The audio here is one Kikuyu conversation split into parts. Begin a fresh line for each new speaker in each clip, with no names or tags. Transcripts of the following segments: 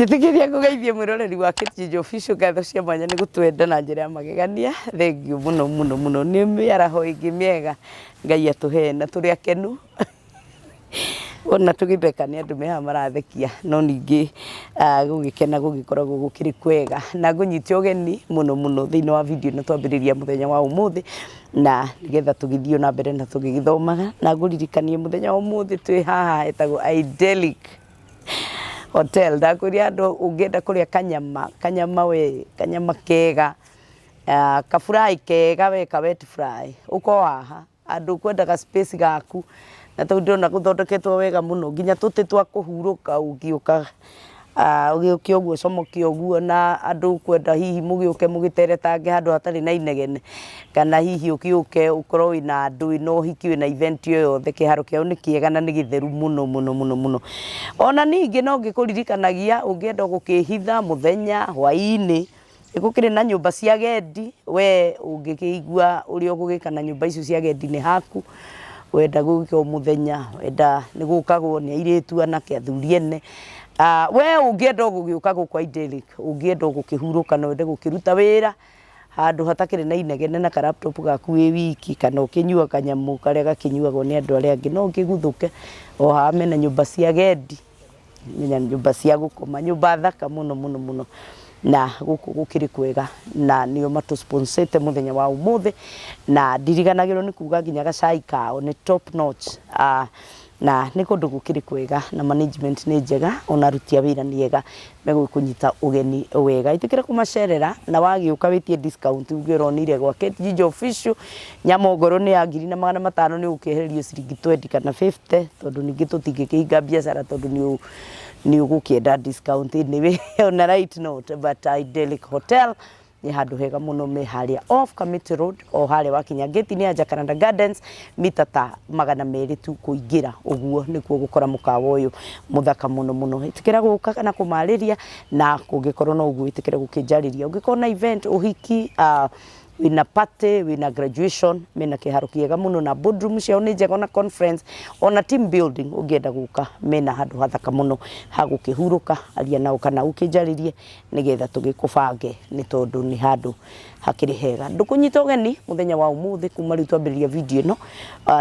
Njĩtĩkĩria ngũgeithie mwĩroreri wa Kĩtinjo Official, ngatho cia mwanya nĩ gũtwenda na njĩra ya magegania. Thengiũ mũno mũno mũno, nĩ mĩaraho ĩngĩ mĩega Ngai atũhe na tũrĩ akenu ona tũgĩtheka nĩ andũ me haha marathekia, no ningĩ gũgĩkena gũgĩkoragwo gũkĩrĩ kwega. Na ngũnyite ũgeni mũno mũno thĩinĩ wa video ĩno twambĩrĩria mũthenya wa ũmũthĩ, na nĩgetha tũgĩthiĩ na mbere na tũgĩgĩthomaga, na ngũririkanie mũthenya wa ũmũthĩ twĩ haha hetagwo Idyllic Hotel. Ndakwĩrire handũ ũngĩenda kũrĩa kanyama, kanyama we, kanyama kega, ka fry kega we ka wet fry, ũka o haha. Handũ ũkwenda ga space gaku, na tondũ ndĩrona gũthondeketwo wega mũno, nginya tũtĩ twa kũhurũka ũngĩũka ũgĩũke ũguo ũcomoke ũguo na andũ ũkwenda hihi mũgĩũke mũgĩteretange handũ hatarĩ na inegene, kana hihi ũgĩũke ũkorwo wĩna andũ, wĩna ũhiki, wĩna event o yothe, kĩharo kĩao nĩ kĩega na nĩ gĩtheru mũno mũno mũno mũno. Ona ningĩ no ngĩkũririkanagia ũngĩenda gũkĩhitha mũthenya, hwainĩ, Nĩ gũkĩrĩ na nyũmba cia agendi, we ũngĩkĩigua ũrĩa ũgũgĩka na nyũmba icio cia agendi nĩ haku, wenda gũgĩũka o mũthenya, wenda nĩ gũkagwo nĩ airĩtu, anake, athuri ene. We ũngĩenda o gũgĩũka gũkũ Idyllic, ũngĩenda o gũkĩhurũka na wende gũkĩruta wĩra handũ hatakĩrĩ na inegene na ka laptop gaku wĩ wiki, kana ũkĩnyua kanyamũ karĩa gakĩnyuagwo nĩ andũ arĩa angĩ, no ũkĩguthũke o haha mena nyũmba cia agendi. Nginya nyũmba cia gũkoma, nyũmba thaka mũno mũno mũno, na gũkũ gũkĩrĩ kwega na nĩo matũ sponsor ĩte mũthenya wa ũmũthĩ, na ndiriganagĩrwo nĩ kuga nginya gacai kao nĩ top notch, na nĩ kũndũ gũkĩrĩ kwega na management nĩ njega ona aruti a wĩra nĩ ega, megũkũnyita ũgeni wega. Ĩtĩkĩra kũmacerera na wagĩũka wĩtie discount uge ũronire gwa Kate Ginger Official, nyama ongorwo nĩ ya 1500 nĩ ũgũkĩehererio ciringi twendi kana fifty tondũ ningĩ tũtingĩkĩhinga biacara tondũ nĩ nĩ ũgũkĩenda discount anyway on a right note but Idyllic Hotel nĩ handũ hega mũno me harĩa off Kamiti Road o harĩa wakinya gate-inĩ ya Jacaranda Gardens mita ta 200 tu kũingĩra ũguo nĩkuo gũkora mũkawa ũyũ mũthaka mũno mũno. Ĩtĩkĩra gũka kana kũmarĩria na kũngĩkorwo no ũguo ĩtĩkĩra gũkĩnjarĩria. Ũngĩkorwo na event, ũhiki, wĩna party, wĩna graduation, mena kĩharo kĩega mũno na boardroom ciao nĩ njega ona conference, ona team building ũngĩenda gũka mena handũ hathaka mũno ha gũkĩhurũka, aria nao kana ũkĩnjarĩrie nĩgetha tũgĩkũbange nĩ tondũ nĩ handũ hakĩrĩ hega. Ndũkũnyita ũgeni mũthenya wa ũmũthĩ kuma rĩu twambĩrĩria video ĩno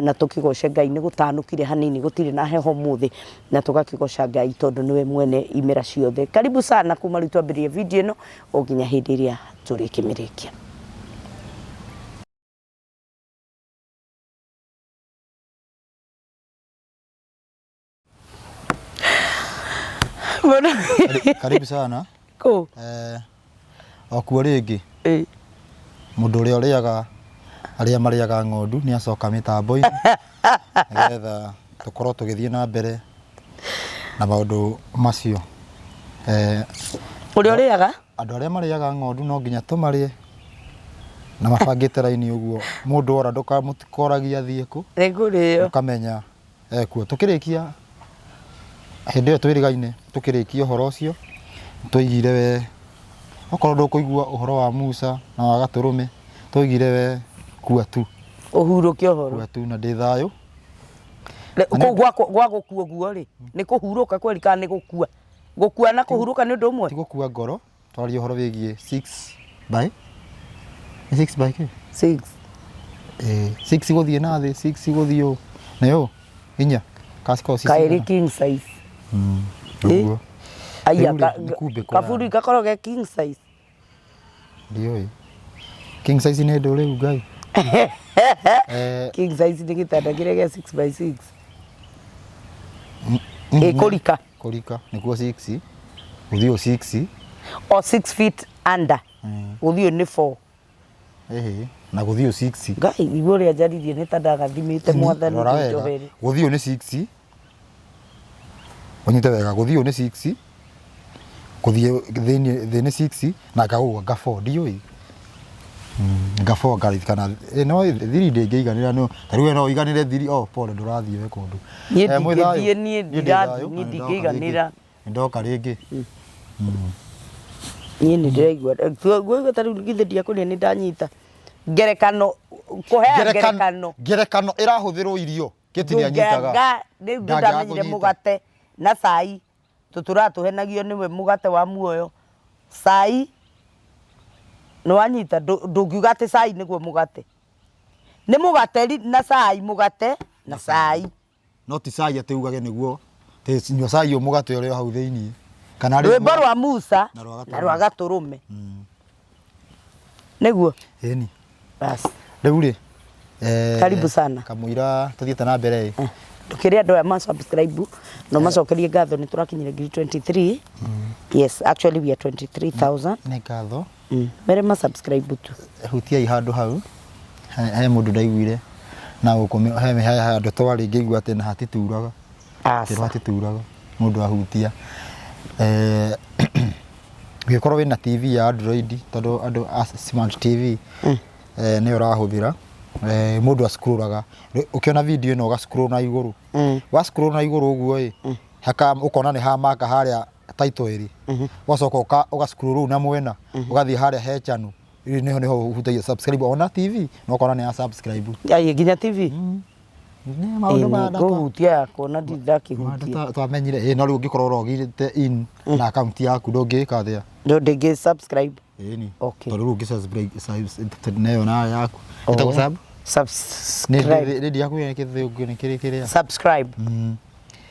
na tũkĩgoce Ngai nĩ gũtanũkire hanini gũtirĩ na heho ũmũthĩ na tũgakĩgoca Ngai tondũ nĩwe mwene imera ciothe. Karibu sana kuma rĩu twambĩrĩria video ĩno o nginya hĩndĩ ĩrĩa tũrĩkĩmĩrĩkia.
Karibu sana.
Kũ?
Eh, o kuo rĩngĩ
Ĩ.
mũndũ ũrĩa ũrĩaga arĩa marĩaga ng'ondu nĩ acoka mĩtambo-inĩ nĩgetha tũkorwo tũgĩthiĩ na mbere na maũndũ macio. Eh,
Ũrĩa ũrĩaga?
andũ arĩa marĩaga ng'ondu no nginya tũmarĩe na mabangĩte raini ũguo mũndũ ora ndũkamũkoragia athiĩ kũ
Nĩ ngũrĩo.
ũkamenya ekuo. Tũkĩrĩkia hĩndĩ ĩyo twĩrĩgaine tũkĩrĩkia ũhoro ũcio twaigire we okorwo ndũkũigua ũhoro wa Musa na wa gatũrũme twaigire we kua tu.
Ũhurũke ũhoro.
Kua tu na ndĩ thayũ.
Kũu gwa gũkua ũguo rĩ, nĩ kũhurũka kweri kana nĩ gũkua? Gũkua na kũhurũka nĩ ũndũ ũmwe?
Ti gũkua ngoro. Twaria ũhoro wĩgiĩ 6 by nĩ 6 by kĩ?
6.
Eh, 6 gũthiĩ na thĩ, 6 gũthiĩ ũũ. Nĩ ũũ? Inya. Ka cikoragwo ci
Kaĩrĩ
cigana?
king size.
Ũguo.
Aya,
Rĩu rĩ, nĩ kumbĩ kũraya.
kaburi gakoragwo ge king size.
Ndiũĩ. King size nĩ ndũ rĩu Ngai. Eh,
King size nĩ gĩtanda kĩrĩa gĩa 6 by 6. Ĩ kũrika.
Kũrika nĩkuo 6. Gũthiĩ ũ 6.
O 6 feet under. Gũthiĩ nĩ 4.
Ĩhĩ, na gũthiĩ ũ 6.
Ngai, igua ũrĩa njaririe nĩ ta ndagathimĩte mwathani
Rora wega.
njohere.
Gũthiĩ ũ nĩ 6. Ũnyite wega, gũthiĩ ũ nĩ 6. Gũthiĩ thĩinĩ thĩ nĩ 6 na ngaũa nga 4 ndiũĩ. Nga 4 ngaririkana eh, no thiri ndĩngĩiganĩra no ta rĩu we no ũiganĩre thiri oh pole ndũrathiĩ we kũndũ.
Niĩ
Eh, mwĩ thayũ?
ndingĩthiĩ, niĩ
Niĩ ndĩ
ndirathiĩ,
thayũ,
niĩ
na nĩndoka rĩngĩ.
ndingĩiganĩra.
Nĩndoka rĩngĩ.
Niĩ nĩ ndĩraigua ngũigua ta rĩu githĩ ndiakũria nĩ ndanyita ngerekano kũheana ngerekano
Ngerekano ĩrahũthĩrwo irio. Kĩti nĩanyitaga.
Ndũngĩanga rĩu
Ndangĩaga
ndamenyire
kũnyita.
mũgate na cai. Tũtũraga tũhenagio nĩwe mũgate wa muoyo. Cai nĩ wanyita ndũngiuga atĩ cai nĩguo mũgate. Nĩ mũgate na cai, mũgate na cai.
No ti cai atĩ ugage nĩguo atĩ nyua cai ũyũ mũgate ũrĩ o hau thĩinĩ. Kana
rwĩmbo rwa Musa na rwa gatũrũme. Nĩguo?
Ĩni.
Bas.
Rĩu rĩ,
Karibu sana.
Kamũira tũthiĩte na mbere ĩ.
Ndũkĩre andũ aya ma subscribe no macokerie ngatho nĩ tũrakinyire ngiri 23. Yes, actually we are 23,000.
Nĩ ngatho.
Mere ma subscribe tu.
Hutiai handũ hau. He mũndũ ndaiguire na gũkũ he handũ twarĩ ngĩigua atĩ na hatituraga.
Aca.
Hatituraga mũndũ ahutia. Ũngĩkorwo wĩna TV ya Android tondũ andũ a smart TV nĩyo ũrahũthĩra, mũndũ a scroll aga, ũkĩona video ĩno ũga scroll na igũrũ, wa scroll na igũrũ ũguo ĩ, ũkona nĩ ha mark harĩa title ĩrĩ, ũgacoka ũga scroll rĩu na mwena, ũgathiĩ harĩa he channel, rĩu nĩho nĩho ũhutagia subscribe ona TV na ũkona nĩ ya subscribe.
Ai nginya TV?
Nĩ maũndũ ma data.
Ngũhutia yakwa na ndirĩ ndakĩhutia.
Twamenyire ĩ no rĩu ũngĩkorwo ũrogirĩte in na account yaku ndũngĩka atĩa?
No ndĩngĩ subscribe.
Ĩni.
Okay.
Tondũ rĩu ũngĩ subscribe nayo na yaku. Ĩtagwo sub?
Subscribe.
Nĩ ndiakwĩra kĩthũngũ nĩ kĩrĩ kĩrĩa.
Subscribe.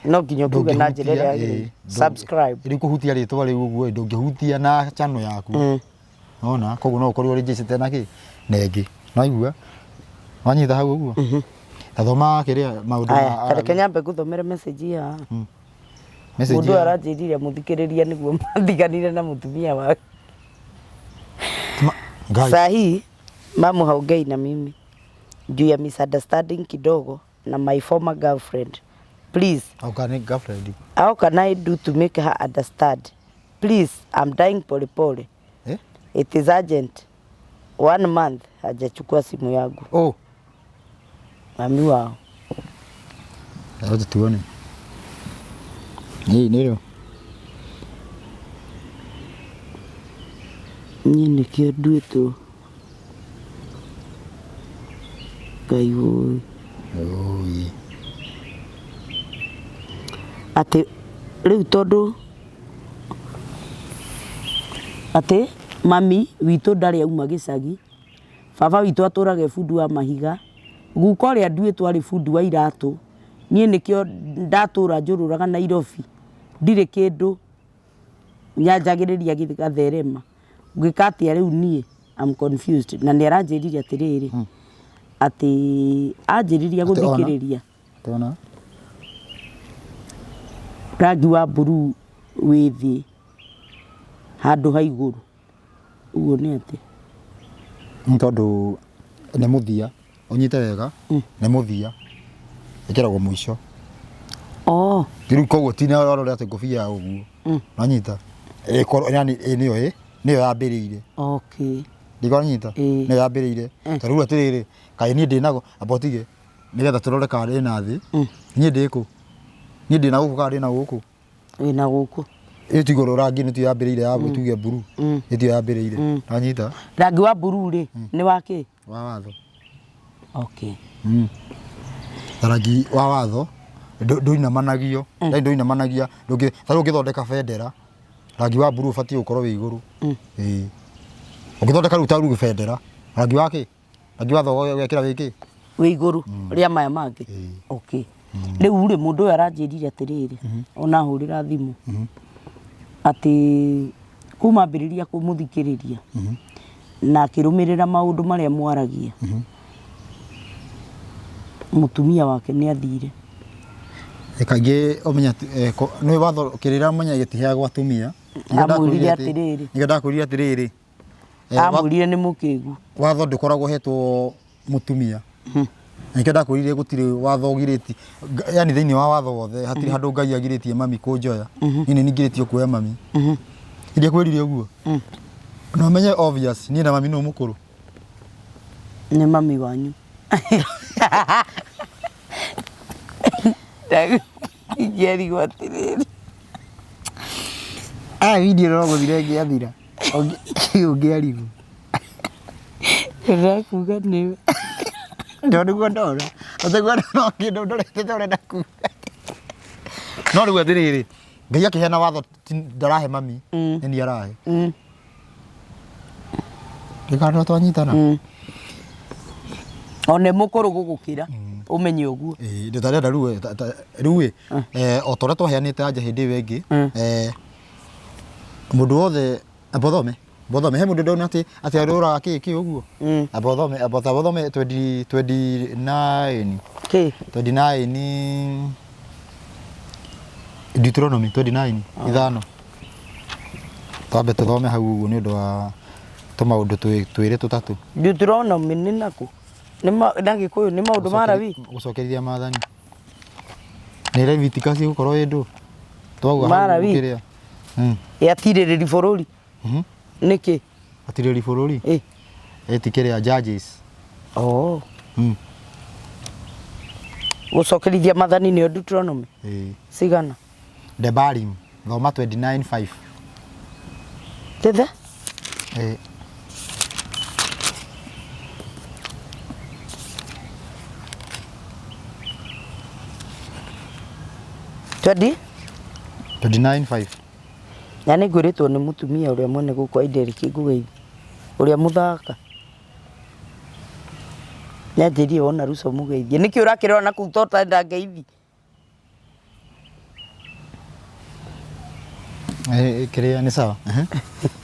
No nginya ũkiuge na njĩra ĩrĩa yagĩrĩire. Subscribe.
Rĩu kũhutia rĩtwa rĩu ũguo ndũngĩhutia na channel yaku. Nona koguo no ũkorirwo ũrĩnjĩcĩte na kĩ na ĩngĩ. Nĩwaigua? Wanyita hau ũguo? Ta thoma kĩrĩa maũndũ
Aya,
ma
ta reke nyambe ngũthomere message ya
message
mũndũ
ya-
aranjĩrire mũthikĩrĩria nĩguo mathiganire na mũtumia wake.
Ngai.
Sahi mamu haongei na mimi juu ya misunderstanding kidogo na my former girlfriend. Please,
Auka nĩ girlfriend.
how can I do to make her understand? Please, I'm dying pole pole.
Eh?
It is urgent. One month hajachukua simu yangu.
Oh.
Mami wao.
Wacha tuone. Hii nĩrĩo.
Niĩ nĩkĩo nduĩtwo Ngai wũi.
Oi.
Atĩ rĩu tondũ atĩ mami witũ ndarĩ auma gĩcagi, baba witũ atũraga e bundi wa mahiga, guka ũrĩa nduĩtwo arĩ bundi wa iratũ, niĩ nĩkĩo ndatũra njũrũraga Nairobi, ndirĩ kĩndũ nyanjagĩrĩria gĩgatherema, ngwĩka atĩa rĩu niĩ? I'm confused. Na nĩ aranjĩrire atĩrĩrĩ, atĩ anjĩrĩria
Atĩ ona?
gũthikĩrĩria
Tona.
rangi wa mburuu wĩ thĩ handũ ha igũrũ, ũguo nĩ atĩa?
Nĩ tondũ nĩ mũthia, ũnyite wega, nĩ mũthia. Ĩkĩragwo mũico.
Oh.
Rĩu koguo ti na ũrore atĩ ngũbia ya ũguo. Wanyita? Ĩkorwo yani ĩ nĩyo ĩ nĩyo yambĩrĩire.
Okay.
Ndikanyita?
Ĩĩ.
Nĩyo yambĩrĩire. Ta rĩu atĩrĩrĩ, kaĩ niĩ ndĩnago, amba ũtige nĩgetha tũrore kana ndĩna thĩ. Niĩ ndĩ kũ? Niĩ ndĩna gũkũ kana ndĩna gũkũ?
Wĩna gũkũ.
Ĩyo ti igũrũ rangi nĩ tiyo yambĩrĩire ya tuge mburu. Ĩyo tiyo yambĩrĩire. Wanyita?
Rangi wa mburu rĩ, nĩ wa kĩ?
Wa watho.
Okay.
Ta rangi wa watho ndũinamanagio, yani ndũinamanagia, ndũngĩ ta rĩu ũngĩthondeka bendera, rangi wa mburu ũbatiĩ gũkorwo wĩ igũrũ. Ĩĩ. Ũngĩthondeka rĩu ta rĩu bendera, rangi wa kĩ? Rangi wa watho ũgekĩra wĩ kĩ?
Wĩ igũrũ rĩa maya mangĩ. Okay. Rĩu rĩ mũndũ ũyũ aranjĩrire atĩrĩrĩ, ona ahũrĩra thimũ, atĩ kuma ambĩrĩria kũmũthikĩrĩria na akĩrũmĩrĩra maũndũ marĩa mwaragia, mũtumia wake nĩ athire.
Kaingĩ ũmenya nĩ watho kĩrĩra menya gĩtiheagwo atumia.
Amwĩrire atĩrĩrĩ.
Nĩkĩo ndakwĩrire atĩrĩrĩ.
Amwĩrire nĩ mũkĩgu.
Watho ndũkoragwo ũhetwo mũtumia. Nĩkĩo ndakwĩrire gũtirĩ watho ũgirĩtie, yani thĩinĩ wa watho wothe hatirĩ handũ Ngai agirĩtie mami kũnjoya. Niĩ nĩ niĩ ngirĩtio kuoya mami. Ndiakwĩrire ũguo? Na ũmenye obvious niĩ na mami nũ mũkũrũ?
Nĩ mami wanyu. Ingĩarigwo atĩrĩrĩ.
Aya video no gũthira ĩngĩathira. Ũngĩarigwo.
Ndĩrakuga nĩwe.
Ndo nĩguo ndona. Ũtiguo no kĩndũ ndorete ta ũrenda kuga. No rĩu atĩrĩrĩ, Ngai akĩheana watho ndarahe mami, nĩ niĩ arahe. Ndikana twanyitana.
Ona mũkũrũ gũgũkĩra ũmenye ũguo.
Ĩĩ, ndĩtarenda rĩu rĩu ĩ, o ta ũrĩa twaheanĩte anja hĩndĩ ĩyo ĩngĩ, mũndũ wothe amba ũthome, amba ũthome. He mũndũ ndona atĩ atĩ arũraga kĩ kĩ ũguo. Amba ũthome, amba ta ũthome 29.
Kĩ?
29 Deuteronomy 29 ithano. Twambe tũthome hau ũguo nĩ ũndũ wa tũmaũndũ twĩrĩ tũtatũ.
Deuteronomy nĩ nakũ? Nĩ na Gĩkũyũ nĩ maũndũ ma Lawi?
Gũcokerithia maathani. Nĩ Leviticus ĩgũkorwo ĩ ndũ? Twauga
Ma
hau
Lawi?
kĩrĩa.
Ĩatirĩrĩri bũrũri. Nĩkĩ?
Atirĩrĩri bũrũri?
Ĩ.
Ĩti kĩrĩa Judges.
Oh. Gũcokerithia maathani nĩyo Deuteronomy?
Ĩĩ.
Cigana?
Debarim. Thoma 29:5.
Tethe?
Ĩĩ.
Twendi?
29:5.
Na nĩ ngwĩrĩtwo nĩ mũtumia ũrĩa mwene gũkũ Aideriki ngũgeithie. Ũrĩa mũthaka. Nĩanjĩrire wona Ruco mũgeithie. Nĩkĩ ũrakĩrora na kũu to ũtarenda ngeithi?
Eh, kĩrĩa nĩ sawa.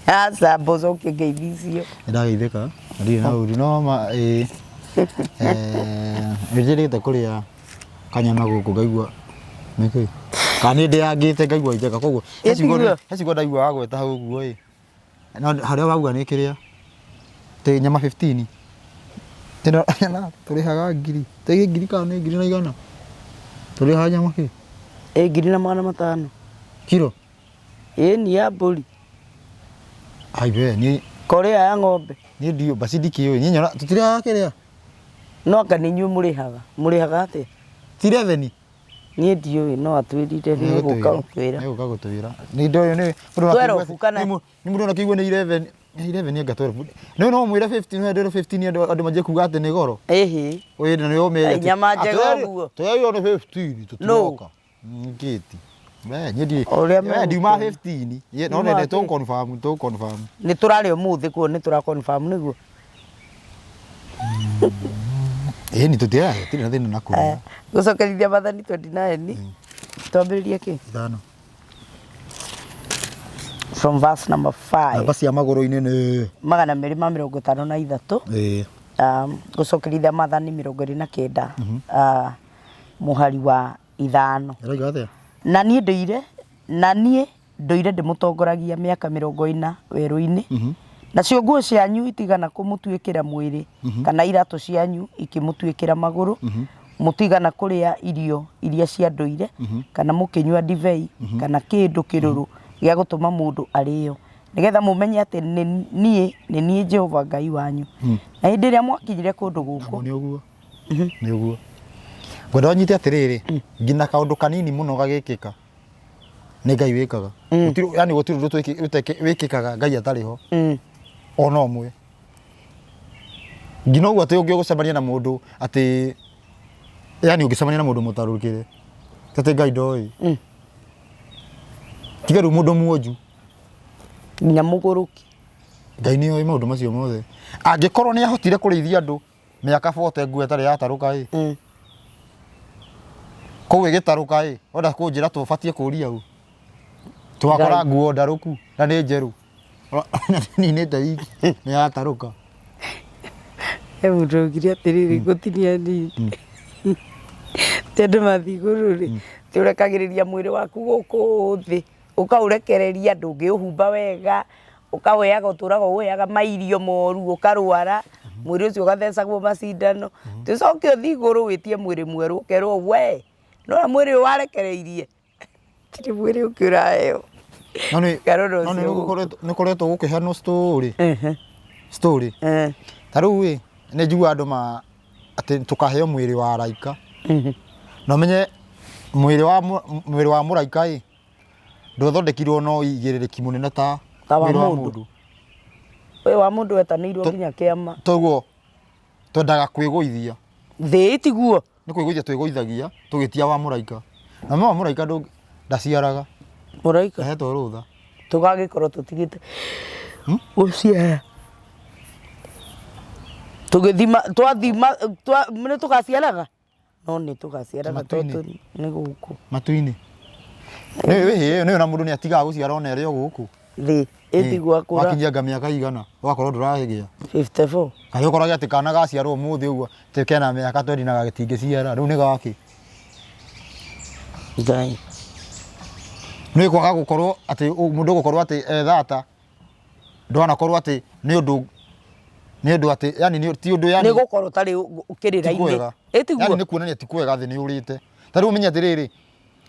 Aca mboco ũkĩngeithia icio.
Nĩndageithĩka na ndirĩ na ũru no ma ĩĩ nĩnjĩrĩgĩte kũrĩa kanyama gũkũ ngaigua nĩkĩ kana nĩ ndĩangĩte ngaigua njega koguo he ciugo
Ĩtiguo.
he ciugo ndaigua wagweta hau ũguo ĩ no harĩa wauga nĩ kĩrĩa tĩ nyama 15 Ĩno na tũrĩhaga ngiri tĩ ngiri kana nĩ ngiri na igana tũrĩhaga nyama kĩ
Ĩ 1500.
kiro
Ĩ ni ya mbũri.
Ai we niĩ
Korea ya ng'ombe.
niĩ ndiũ basi ndikĩũĩ niĩ nyona tũtirĩhaga kĩrĩa
No anga nĩ inyuĩ mũrĩhaga. Mũrĩhaga atĩa?
ti 11
Niĩ ndiũĩ no atwĩrire nĩ gũka gũtwĩra.
Nĩ gũka gũtwĩra. Nĩ ndoĩ nĩ mũndũ
12 kana-
nĩ mũndũ onakĩigua nĩ 11 nĩ 11 anga 12. No no mwĩre 15 no ndĩre 15 andũ andũ manjie kuga atĩ nĩ goro.
Ĩhĩ.
Ũyũ na nĩo mere.
Ai, nyama njega ũguo.
Tweyo nĩ 15 tũtiroka. Ngĩti. We niĩ ndi.
O ũrĩa
We ndiuma
megũkwĩra.
15. Ye no
Ndiuma
nĩ
kĩ?
tũ confirm tũ confirm.
Nĩ tũrarĩa ũmũthĩ kuo nĩ tũra confirm nĩguo.
Ĩĩ ni tũtirarĩa tũtirĩ na thĩna na kũrĩa.
Gũcokerithia Maathani 29 twambĩrĩrie kĩ?
Ithano.
From verse number 5.
Namba cia magũrũ-inĩ nĩ
253.
Ĩĩ.
Gũcokerithia Maathani 29 mũhari wa 5.
Ĩroiga atĩa?
Na niĩ ndũire na niĩ ndũire ndĩmũtongoragia mĩaka 40 werũ-inĩ, nacio nguo cianyu itigana kũmũtuĩkĩra mwĩrĩ, kana iratũ cianyu ikĩmũtuĩkĩra magũrũ, mũtigana kũrĩa irio iria cia ndũire, kana mũkĩnyua ndibei, kana kĩndũ kĩrũrũ gĩa gũtũma mũndũ arĩĩo, nĩgetha mũmenye atĩ nĩ niĩ nĩ niĩ Jehova Ngai wanyu. Na hĩndĩ ĩrĩa mwakinyire kũndũ gũkũ,
Nĩ ũguo. Nĩ ũguo. Ngwenda ũnyite atĩrĩrĩ, nginya kaũndũ kanini mũno gagĩkĩka, nĩ Ngai wĩkaga. Gũtirĩ yani gũtirĩ ũndũ wĩkĩkaga Ngai atarĩ ho. Ona ũmwe. Nginya ũguo atĩ ũngĩgũcemania na mũndũ atĩ yani ũngĩcemania na mũndũ mũtarũkĩre ti atĩ Ngai ndoĩ. Tiga rĩu mũndũ muonju.
Nginya mũgũrũki.
Ngai nĩ oĩ maũndũ macio mothe. Angĩkorwo nĩ ahotire kũrĩithia andũ mĩaka 40 nguo ĩtarĩ yatarũka ĩ. Kũu ĩgĩtarũka ĩ, wenda kũnjĩra tũbatiĩ kũria ũ? Twakora nguo ndarũku na nĩ njerũ. Ninĩte wiki nĩ yatarũka.
He mũndũ augire atĩrĩrĩ ngũtinia nini. Ti andũ mathiĩ igũrũ rĩ, ti ũrekagĩrĩria mwĩrĩ waku gũkũ thĩ. Ũkaũrekereria ndũngĩũhumba wega, ũkaũheaga ũtũraga ũũheaga mairio moru ũkarwara, mwĩrĩ ũcio ũgathecagwo macindano, tũcoke ũthiĩ igũrũ wĩtie mwĩrĩ mwerũ ũkerwo we nĩwona mwĩrĩ ũyũ warekereirie, gũtirĩ mwĩrĩ ũngĩ ũraheo.
No nĩ
Ngarora
no nĩ
ũcio
gũkoretwo nĩ ũkoretwo gũkĩheanwo story story ta rĩu ĩ nĩ njiguaga andũ ma atĩ tũkaheo mwĩrĩ wa araika na ũmenye mwĩrĩ wa mwĩrĩ wa mũraika ĩ ndwathondekirwo no ũigĩrĩrĩki mũnene ta
Ta wa
mwĩrĩ wa
mũndũ.
mũndũ.
Ũyũ wa mũndũ wetanĩirwo nginya kĩama.
Toguo twendaga kwĩgũithia.
Thĩ tiguo.
Nĩ kwĩgũithia twĩgũithagia tũgĩtia wa mũraika. Na wa mũraika ndaciaraga.
Mũraika.
Ahetwo rũtha.
Tũgagĩkorwo tũtigĩte gũciara. Tũgĩthima twathima twa nĩ tũgaciaraga? No nĩ tũgaciaraga
Matu-inĩ.
tondũ nĩ gũkũ.
Matu-inĩ. Nĩ wĩ nĩ na mũndũ nĩ atigaga gũciara ona ĩrĩ o gũkũ.
Thĩ ĩtigwa kũra.
Wakinyia nga mĩaka igana ũgakorwo ndũragĩa.
54.
Kaĩ ũkorage atĩ kana gaciarwo ũmũthĩ ũguo atĩ kena mĩaka 20 na gatingĩciara rĩu nĩ gakĩ?
Ngai.
Nĩ kwaga gũkorwo atĩ mũndũ gũkorwo atĩ e thata ndwanakorwo atĩ nĩ ũndũ nĩ ũndũ atĩ yani nĩ ti ũndũ yani
Nĩ gũkorwo ũtarĩ
ti
kĩrĩra-inĩ.
kwega.
Ĩ tiguo?
Yani nĩ kuonania ti kwega thĩ nĩ ũrĩte. Ta rĩu ũmenye atĩrĩrĩ,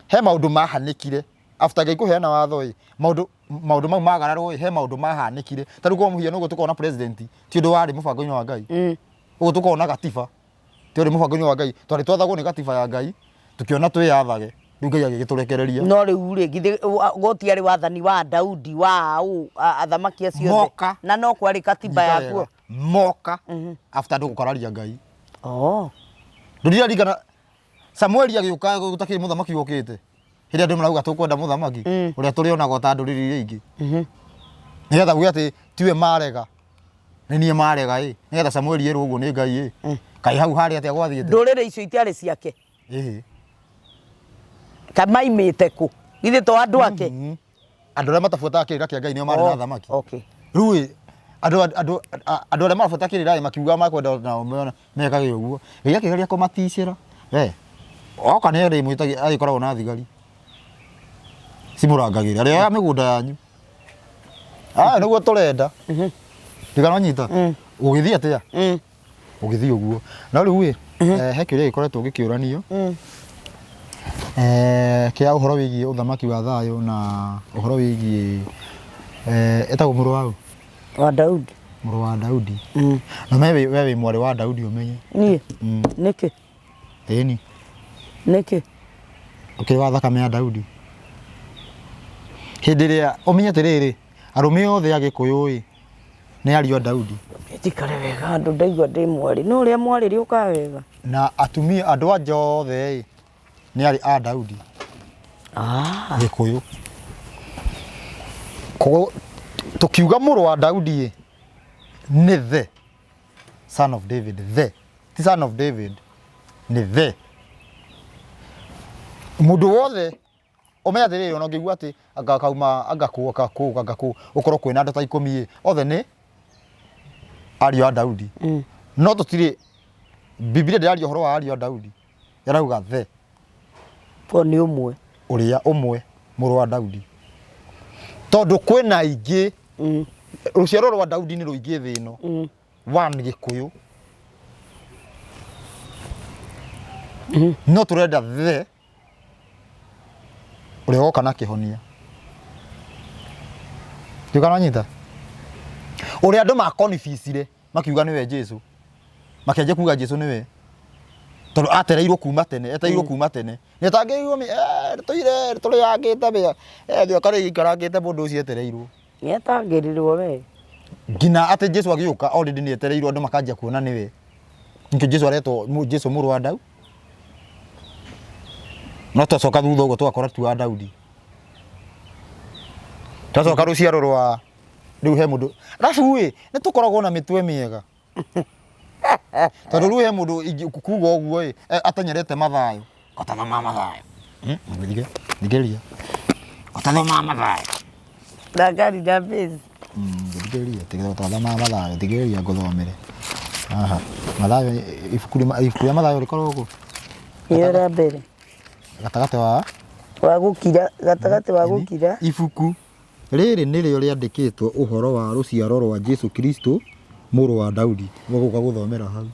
he maũndũ mahanĩkire after Ngai kũheana watho ĩ, maũndũ maũndũ mau magararwo ĩ, he maũndũ mahanĩkire. Ta rĩu kwa mũhiano ũguo tũkoragwo na president ti ũndũ warĩ mũbango-inĩ wa Ngai. Ũguo tũkoragwo na gatiba ti ũrĩ mũbango-inĩ wa Ngai. Twarĩ twathagwo nĩ gatiba ya Ngai tũkĩona twĩyathage rĩu Ngai agĩgĩtũrekereria.
No rĩu rĩ githĩ gũtiarĩ wathani wa Daudi wa ũ athamaki acio othe
Moka.
na no kwarĩ katiba
Nyita
yakuo.
wega. Moka after andũ gũkararia Ngai.
Oh.
Ndũrirarikana Samueli agĩũka gũtakĩrĩ mũthamaki ũkĩte. Hĩndĩ andũ marauga tũkwenda mũthamaki ũrĩa tũrĩonaga ta ndũrĩrĩ iria ingĩ. Nĩgetha uge atĩ tiwe marega. Nĩ niĩ marega ĩ. Nĩgetha Samueli erwo ũguo nĩ Ngai ĩ. Kaĩ hau harĩ atĩa gwathiĩte?
Ndũrĩrĩ icio itiarĩ ciake.
Ĩhĩ.
Kamaimĩte kũ? Githĩ to andũ ake?
Andũ arĩa matabuataga kĩrĩra kĩa Ngai nĩo marĩ na athamaki.
Okay.
Rĩu ĩ andũ andũ andũ arĩa marabuata kĩrĩra ĩ makiuga makwenda nao mekage ũguo. Ngai akĩgeria kũmaticĩra. We oka nĩ arĩmwĩtagia arĩkoragwo na thigari cimũrangagĩra arĩoya mĩgũnda yanyu. Aya nĩguo tũrenda. Ndigana nyita. Ũgĩthiĩ atĩa? Ũgĩthiĩ ũguo. No rĩu ĩ he kĩũria gĩkoretwo gĩkĩũranio kĩa ũhoro wĩgiĩ ũthamaki wa thayũ na ũhoro wĩgiĩ ĩtagwo mũrũ wa ũ?
Wa Daudi.
Mũrũ wa Daudi. Na we wĩ mwarĩ wa Daudi ũmenye.
Niĩ? Nĩkĩ?
Ĩni.
Nĩkĩ?
Ũkĩrĩ wa thakame ya Daudi. Hĩndĩ ĩrĩa ũmenye atĩrĩrĩ, arũme othe a Gĩkũyũ ĩ, nĩ ariũ a Daudi.
Njikare wega andũ ndaigua ndĩ mwarĩ. No ũrĩa mwarĩ rĩũkaga wega.
Na atumia andũ a nja othe ĩ, nĩ arĩ a Daudi.
Ah.
Gĩkũyũ. Koguo tũkiuga mũrũ wa Daudi ĩ, nĩ the son of David, the ti son of David, nĩ the. Mũndũ wothe ũmenye atĩrĩrĩ, ona ũngĩigua atĩ anga kauma anga kũ anga kũ anga kũ, ũkorwo kwĩna andũ ta ikũmi ĩ, othe nĩ ariũ a Daudi. No tũtirĩ, Bibilia ndĩraria ũhoro wa ariũ a Daudi, ĩrauga the.
Ko nĩ ũmwe.
Ũrĩa ũmwe mũrũ wa Daudi. Tondũ kwĩna aingĩ, rũciaro rwa Daudi nĩ rũingĩ thĩ ĩno. One Gĩkũyũ. No tũrenda the ũrĩa woka na kĩhonia. Ndiũĩ kana wanyita? Ũrĩa andũ makonibicire makiuga nĩwe Jesu. Makĩanjia kuga Jesu nĩwe. Tondũ atereirwo kuma tene, etereirwo kuma tene. Nĩ atangĩirwo tũire tũrĩangĩte mĩaka rĩu ikarangĩte mũndũ ũcio etereirwo.
Nĩ atangĩrirwo we.
Nginya atĩ Jesu agĩũka already nĩ etereirwo andũ makanjia kuona nĩwe. Nĩkĩo Jesu aretwo Jesu mũrũ wa Daudi. No twacoka thutha ũguo tũgakora ti wa Daudi. Twacoka rũciaro rwa rĩu he mũndũ arabu ĩ nĩ tũkoragwo na mĩtwe mĩega. Tondũ rĩu he mũndũ kuga ũguo ĩ atenyerete Mathayo. Ũtathoma Mathayo. Thige, thikĩrĩria. Ũtathoma Mathayo.
Ndangari na base.
Thikĩrĩria, tiga ũtathoma Mathayo, thikĩrĩria ngũthomere. Haha, Mathayo, ibuku rĩa Mathayo rĩkoragwo kũ?
Nĩyo rĩa mbere.
Gatagatĩ wa?
Wa gũkira, gatagatĩ wa gũkira.
Ibuku Rĩrĩ nĩrĩo rĩandĩkĩtwo ũhoro wa rũciaro rwa Jesũ Kristũ, mũrũ wa Daudi. Ũgũka gũthomera hau.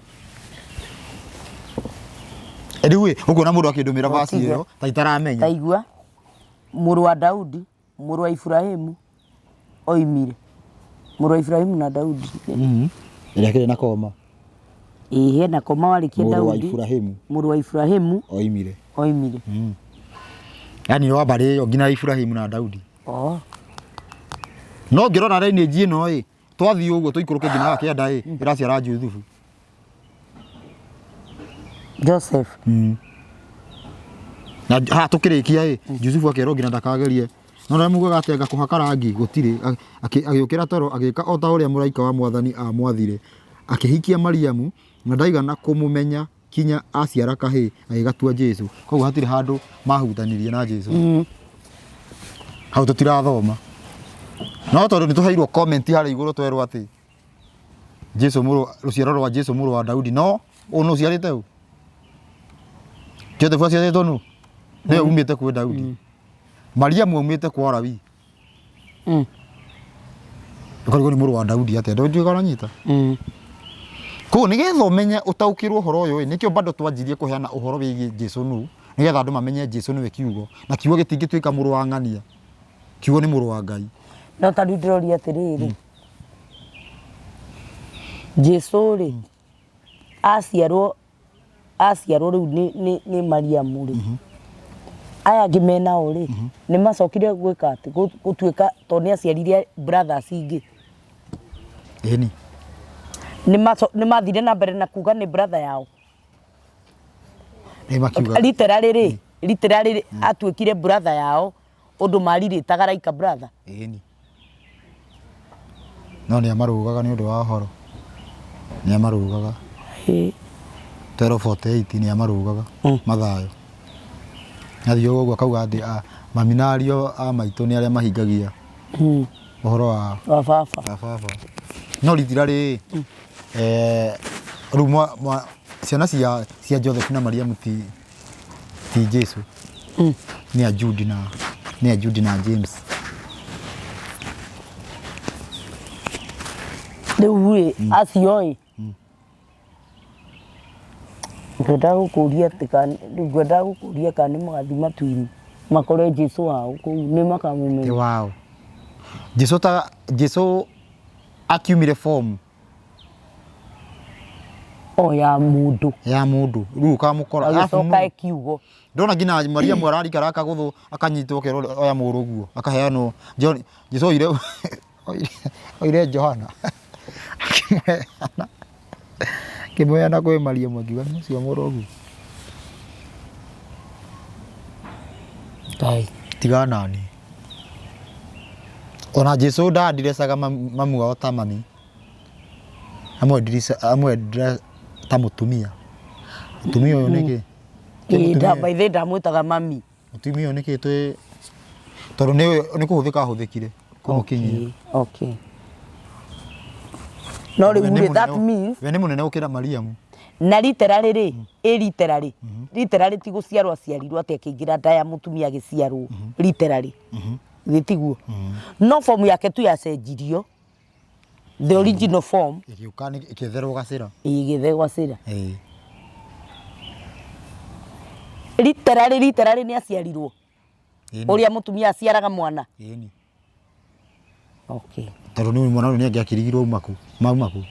Rĩu ĩ, ũkuona mũndũ akĩndũmĩra verse ĩyo ta itaramenya.
Ta igua, mũrũ wa Daudi, mũrũ wa Iburahimu oimire. Mũrũ wa Iburahimu na Daudi.
Ĩrĩa kĩrĩ na koma.
Ĩĩ hena koma warĩkia
Mũrũ wa
Daudi.
Iburahimu.
Mũrũ wa Iburahimu
Oimire.
oimire.
Yaani wa mbarĩ ĩyo nginya Iburahimu na Daudi.
Oh.
No ngĩrora lineage ĩno ĩ, twathiĩ ũguo tũikũrũke nginya haha kĩanda ĩ, ĩraciara Juthubu. No rĩrĩa mugaga atĩ anga kũhaka rangi gũtirĩ, agĩũkĩra toro agĩka o ta ũrĩa mũraika wa Mwathani aamwathire. Akĩhikia Mariamu, na ndaigana kũmũmenya kinya aciara kahĩĩ, agĩgatua Jesũ. Koguo hatirĩ handũ mahutanirie na Jesũ. Hau tũtirathoma. No tondũ nĩ tũheirwo comment harĩa igũrũ twerwo atĩ Jesũ mũrũ, rũciaro rwa Jesũ mũrũ wa Daudi, no ũũ nũ ũciarĩte ũ? Joseph aciarĩtwo nũ? Nĩwe umĩte kwĩ Daudi. Mariamu aumĩte kwa Lawi. Ũkarigwo nĩ mũrũ wa Daudi atĩa? Ndũĩ kana ũranyita? Koguo nĩgetha ũmenye ũtaũkĩrwo ũhoro ũyũ ĩ, nĩkĩo bado twanjirie kũheana ũhoro wĩgiĩ Jesu nũ, nĩgetha andũ mamenye Jesu nĩwe kiugo, na kiugo gĩtingĩtuĩka mũrũ wa ng'ania, kiugo nĩ mũrũ wa Ngai.
No ta rĩu ndĩroria atĩrĩrĩ, Jesu rĩ, aciarwo aciarwo rĩu nĩ, nĩ, nĩ Mariamu rĩ, aya angĩ menao rĩ, nĩ macokire gwĩka atĩ, gũtuĩka tondũ nĩ aciarire brothers ingĩ,
Ĩni.
nĩ mathire na mbere na kuga nĩ brother yao.
Nĩ makiuga.
Literally rĩ, literally atuĩkire brother yao ũndũ marirĩtaga like a brother.
Ĩni. No nĩ amarũgaga nĩ ũndũ wa ũhoro. Nĩ amarũgaga. 12:48 nĩ amarũgaga. Mathayo. Athiĩ ũguo akauga atĩ mami na ariũ a maitũ nĩ arĩa mahingagia ũhoro wa
Wa baba.
wa baba. No rithira rĩ, rĩu ciana cia Joseph na Mariamu ti ti Jesu. Nĩ a Jude na nĩ a Jude na James.
Rĩu rĩ, acio ĩ, ngwendaga gũkũria atĩ kana ngwendaga gũkũria kana nĩ magathiĩ matu-inĩ makore Jesu wao kũu nĩ
Ti
makamũmenya.
wao. Jesu ta Jesu akiumire form
O ya mũndũ
ya mũndũ rĩu ũkamũkora
agĩcoka
Arabu
e kiugo.
ndona nginya Mariamu ararikara akagũthwo akanyitwo akerwo oya mũrũguo akaheanwo John Jesu oire oire Johana akĩmũheana akĩmũheana kwĩ Mariamu akiuga nĩ ũcio mũrũguo.
Ngai.
Tiga nani. Ona Jesu ndandirecaga mamu wao ta mami. Amwendire ta mũtumia. Mũtumia ũyũ nĩkĩ?
Ĩĩ by the way ndamwĩtaga mami.
Mũtumia ũyũ nĩkĩ twĩ tondũ nĩ kũhũthĩka ahũthĩkire kũmũkinyia.
Okay. No rĩu rĩ, that means
We nĩ mũnene gũkĩra Mariamu.
Na literally rĩ, ĩ literally, literally ti gũciarwo aciarirwo atĩ akĩingĩra nda ya mũtumia agĩciarwo literally. Githĩ tiguo? No form yake tu yacenjirio the original form
Ĩgĩũka ĩkĩetherwo gacĩra.
Ĩgĩthegwa cĩra.
Ĩĩ.
Literally, literally nĩ aciarirwo
Ĩni.
ũrĩa mũtumia aciaraga mwana.
Ĩni.
Okay.
Tondũ nĩ mwana ũyũ nĩ angĩakirigirwo auma kũ? Mauma kũ?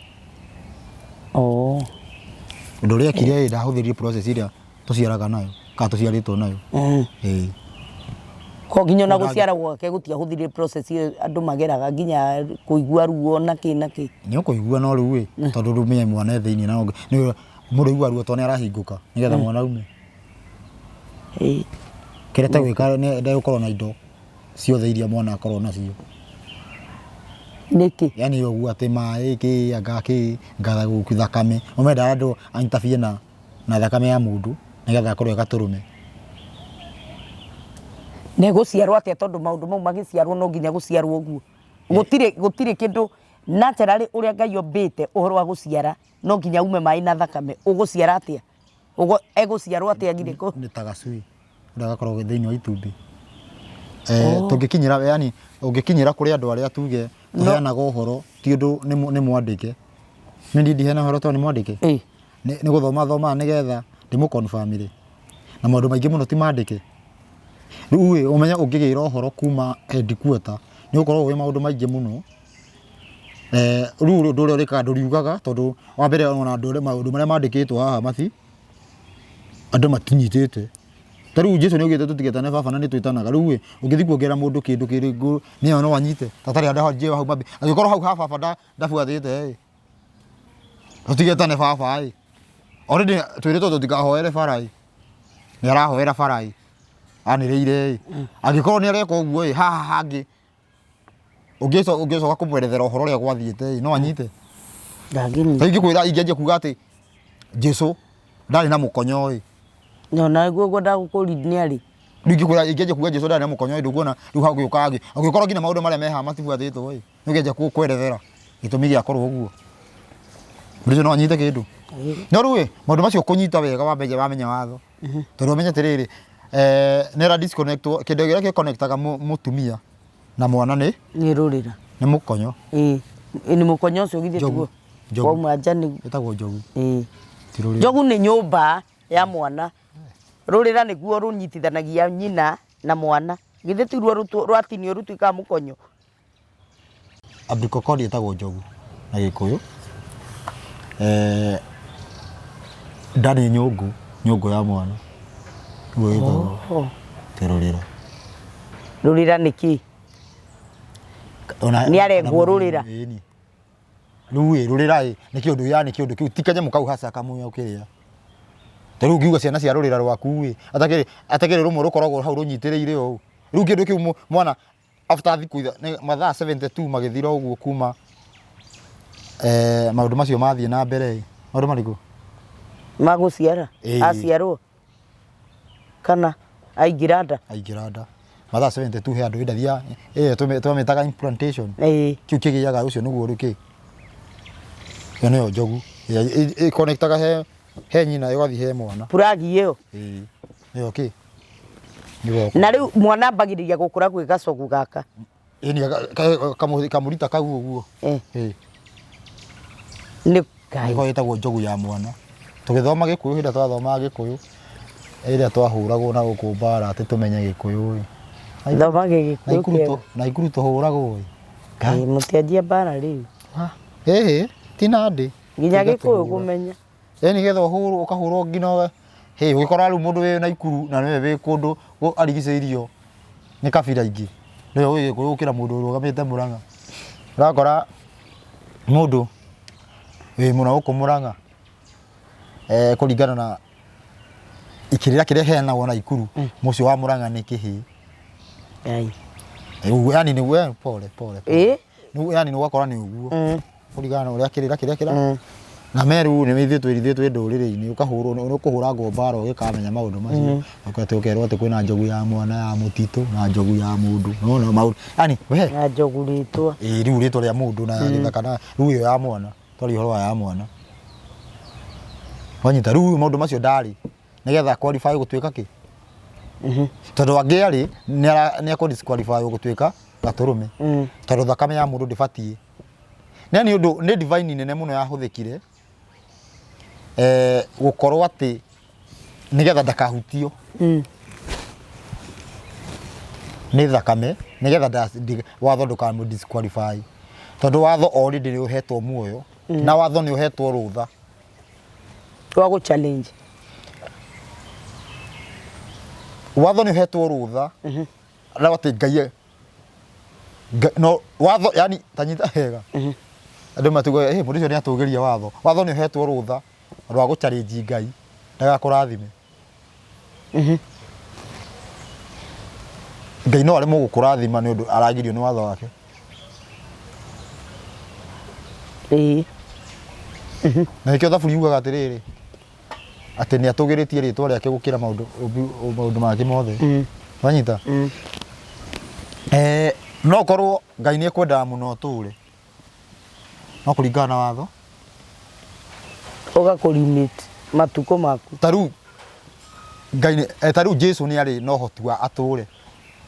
Oh.
Ũndũ ũrĩa ekire ĩ ndahũthĩrire process ĩrĩa tũciaraga nayo kana tũciarĩtwo nayo. Ĩĩ.
Ko nginya ona gũciara gwake gũtiahũthĩrire process ĩyo andũ mageraga nginya kũigua ruo na kĩ na kĩ.
Nĩ ũkũigua no rĩu ĩ tondũ rĩu menye mwana e thĩinĩ na nĩ mũndũ aigua ruo tondũ nĩ arahingũka nĩgetha mwana aume.
Ĩĩ.
Kĩrĩa ategwĩka nĩ ndegũkorwo na indo ciothe iria mwana akorwo nacio.
Nĩkĩ?
Yani ũguo atĩ maĩ kĩ anga kĩ anga thakame. Mendaga andũ a interfere na thakame ya mũndũ nĩgetha akorwo e gatũrũme.
Na ĩgũciarwo atĩa tondũ maũndũ mau magĩciarwo no nginya gũciarwo ũguo. Gũtirĩ gũtirĩ kĩndũ naturally ũrĩa Ngai ombĩte ũhoro wa gũciara no nginya ume maĩ na thakame. Ũgũciara atĩa? Egũciarwo atĩa nginya kũ?
Nĩ ta gacui ũrĩa gakoragwo thĩinĩ wa itumbĩ. Tũngĩkinyĩra yani ũngĩkinyĩra kũrĩ andũ arĩa tuge tũheanaga ũhoro ti ũndũ nĩ mwandĩke. Niĩ ndiheanaga ũhoro tondũ nĩ mwandĩke. Nĩ gũthoma thomaga nĩgetha ndĩmũ confirm ĩre. Na maũndũ maingĩ mũno ti mandĩke. Rĩu ĩ ũmenye ũngĩgĩra ũhoro kuma headquarter nĩ ũgũkorwo ũĩ maũndũ maingĩ mũno. Rĩu ũndũ ũrĩa ũrĩkaga ndũriugaga tondũ wa mbere ona andũ maũndũ marĩa mandĩkĩtwo haha mati andũ matinyitĩte. Ta rĩu Jesũ nĩ augĩte tũtigetane baba na nĩ twĩtanaga. Rĩu ĩ ũngĩthiĩ kuongerera mũndũ kĩndũ kĩrĩkũ nĩ no anyite. Ta tarĩ handũ hau angĩkorwo hau ha baba ndabuatĩte ĩ tũtigetane baba ĩ. Already twĩrĩtwo tũtikahoere bara ĩ. Nĩ arahoera bara ĩ. Anĩrĩire ĩ, angĩkorwo nĩ areka ũguo ĩ, haha hangĩ ũngĩcoka kũmwerethera ũhoro ũrĩa gwathiĩte ĩ, no anyite?
Ndangĩnyita.
Ingĩkwĩra, ingĩanjia kuga atĩ Jesu ndarĩ na mũkonyo ĩ.
No naguo ngwendaga gũkũri nĩ arĩ.
Rĩu ingĩkwĩra, ingĩanjia kuga Jesu ndarĩ na mũkonyo ĩ, ndũkuona rĩu hagũgĩũka angĩ, angĩkorwo nginya maũndũ marĩa me haha matibuatĩtwo ĩ, nĩ ũkĩanjia kwerethera gĩtũmi gĩa korwo ũguo. Mũndũ ũcio no anyite kĩndũ. No rĩu ĩ, maũndũ macio kũnyita wega wamenya wamenya watho. Tondũ ũmenye atĩrĩrĩ, nĩ ĩra disconnect kĩndũ kĩrĩa gĩ connect aga mũtumia na mwana nĩ
Nĩ rũrĩra.
Nĩ mũkonyo.
Ĩĩ. Nĩ mũkonyo ũcio githĩ
Njogu.
tiguo?
Njogu.
Wauma nja nĩ
Ĩtagwo njogu.
Ĩĩ.
Ti rũrĩra.
Njogu nĩ nyũmba ya mwana. Rũrĩra nĩguo rũnyitithanagia nyina na mwana. Githĩ ti ruo rwatinio rũtuĩkaga mũkonyo?
Umbilical cord ĩtagwo njogu na gĩkũyũ. Eh, nda nĩ nyũngũ, nyũngũ ya mwana. Nĩguo ĩtagwo ti rũrĩra.
Rũrĩra nĩ kĩ?
Ona
Nĩ arengwo rũrĩra.
Ĩni. Rĩu ĩ, rũrĩra ĩ, nĩ kĩũndũ yani kĩũndũ kĩu ti kanyamũ kau haca kamunya ũkĩrĩa. Ta rĩu ũngiuga ciana cia rũrĩra rwaku ĩ, atakĩrĩ atakĩrĩ rũmwe rũkoragwo hau rũnyitĩrĩire ũũ. Rĩu kĩndũ kĩu mwana after thikũ mathaa 72 magĩthira ũguo kuma maũndũ macio mathiĩ na mbere ĩ, maũndũ marĩkũ?
Ma gũciara?
Ĩĩ.
Aciarwo kana aingĩra nda?
Aingĩra nda. Mathaa 72 he andũ ĩndathia ĩyo twamĩtaga implantation.
Ĩĩ.
Kĩu kĩgĩaga ũcio nĩguo rĩu kĩ. Ĩyo nĩyo njogu. Ĩrĩa ĩ connect aga he nyina ĩgathiĩ he mwana.
Plug ĩyo.
Ĩĩ. Nĩyo kĩ? Nĩyo.
Na rĩu mwana ambagĩrĩria gũkũra gwĩ gacogu gaka.
Ĩni kamũrita kau ũguo. Ĩĩ.
Nĩ Ngai.
Nĩko ĩtagwo njogu ya mwana. Tũgĩthoma Gĩkũyũ hĩndĩ ĩrĩa twathomaga Gĩkũyũ ĩrĩa twahũragwo na gũkũ mbara atĩ tũmenye Gĩkũyũ ĩ.
Thoma Gĩgĩkũyũ
Naikuru
kĩega.
Naikuru tũhũragwo ĩ.
Ĩĩ, mũtianjia mbara rĩu.
Ĩhĩ, ti Nandĩ.
Nginya
Tiga
Gĩkũyũ
tũhũra.
kũmenya.
Ĩ nĩgetha ũhũrwo ũkahũrwo nginya hĩ ũgĩkora rĩu mũndũ wĩ Naikuru na nĩwe wĩ kũndũ arigicĩirio nĩ kabira ingĩ nĩwe ũĩ Gĩkũyũ gũkĩra mũndũ ũrũgamĩte Mũrang'a. Ũrakora mũndũ wĩ mũno gũkũ Mũrang'a kũringana na kĩrĩra kĩrĩa kĩheanagwo Naikuru, mũciĩ wa Mũrang'a nĩ kĩhĩĩ.
Ngai.
Ũguo yani nĩ we pole pole.
Ĩ?
Nĩ yani nĩ ũgakora nĩ ũguo. Kũringana na ũrĩa kĩrĩra kĩrĩa kĩra. Na Meru nĩ ithuĩ twĩ ithuĩ twĩ ndũrĩrĩ-inĩ ũkahũrwo nĩ ũkũhũrangwo mbara ũgĩkamenya maũndũ macio. Ũkatĩ ũkerwo atĩ kwĩna njogu ya mwana ya mũtitũ na njogu ya mũndũ. Nĩwona maũndũ yani we
Na njogu rĩtwa.
Ĩĩ rĩu rĩtwa rĩa mũndũ na gĩthaka na rĩu ĩyo ya mwana twaria ũhoro wa ya mwana. Wanyita rĩu maũndũ macio ndarĩ nĩgetha qualify gũtuĩka kĩ? Tondũ angĩarĩ nĩ ekũ disqualify gũtuĩka gatũrũme. Tondũ thakame ya mũndũ ndĩbatiĩ. Nĩ nĩ ũndũ nĩ divine nene mũno yahũthĩkire gũkorwo atĩ nĩgetha ndakahutio nĩ thakame nĩgetha watho ndũkamũ disqualify tondũ watho already nĩ ũhetwo muoyo na watho nĩ ũhetwo rũtha
Wa gũ challenge.
Watho nĩ ũhetwo rũtha na atĩ Ngai no watho yani tanyita wega andũ matuga eh mũndũ ũcio nĩ atũgĩria watho. Watho nĩ ũhetwo rũtha rwa gũ challenge Ngai ndagakũrathime. Ngai no aremwo gũkũrathima nĩ ũndũ aragirio nĩ watho wake.
Ĩĩ.
Na nĩkĩo thaburi yugaga atĩrĩrĩ atĩ nĩ atũgĩrĩtie rĩtwa rĩake gũkĩra maũndũ maũndũ mangĩ mothe. Wanyita? Eh, no korwo Ngai nĩ ekwendaga mũno ũtũre no kũringana na watho
Ũgakũ limit matukũ maku.
Ta rĩu Ngai ta rĩu Jesu nĩ arĩ na ũhoti wa atũre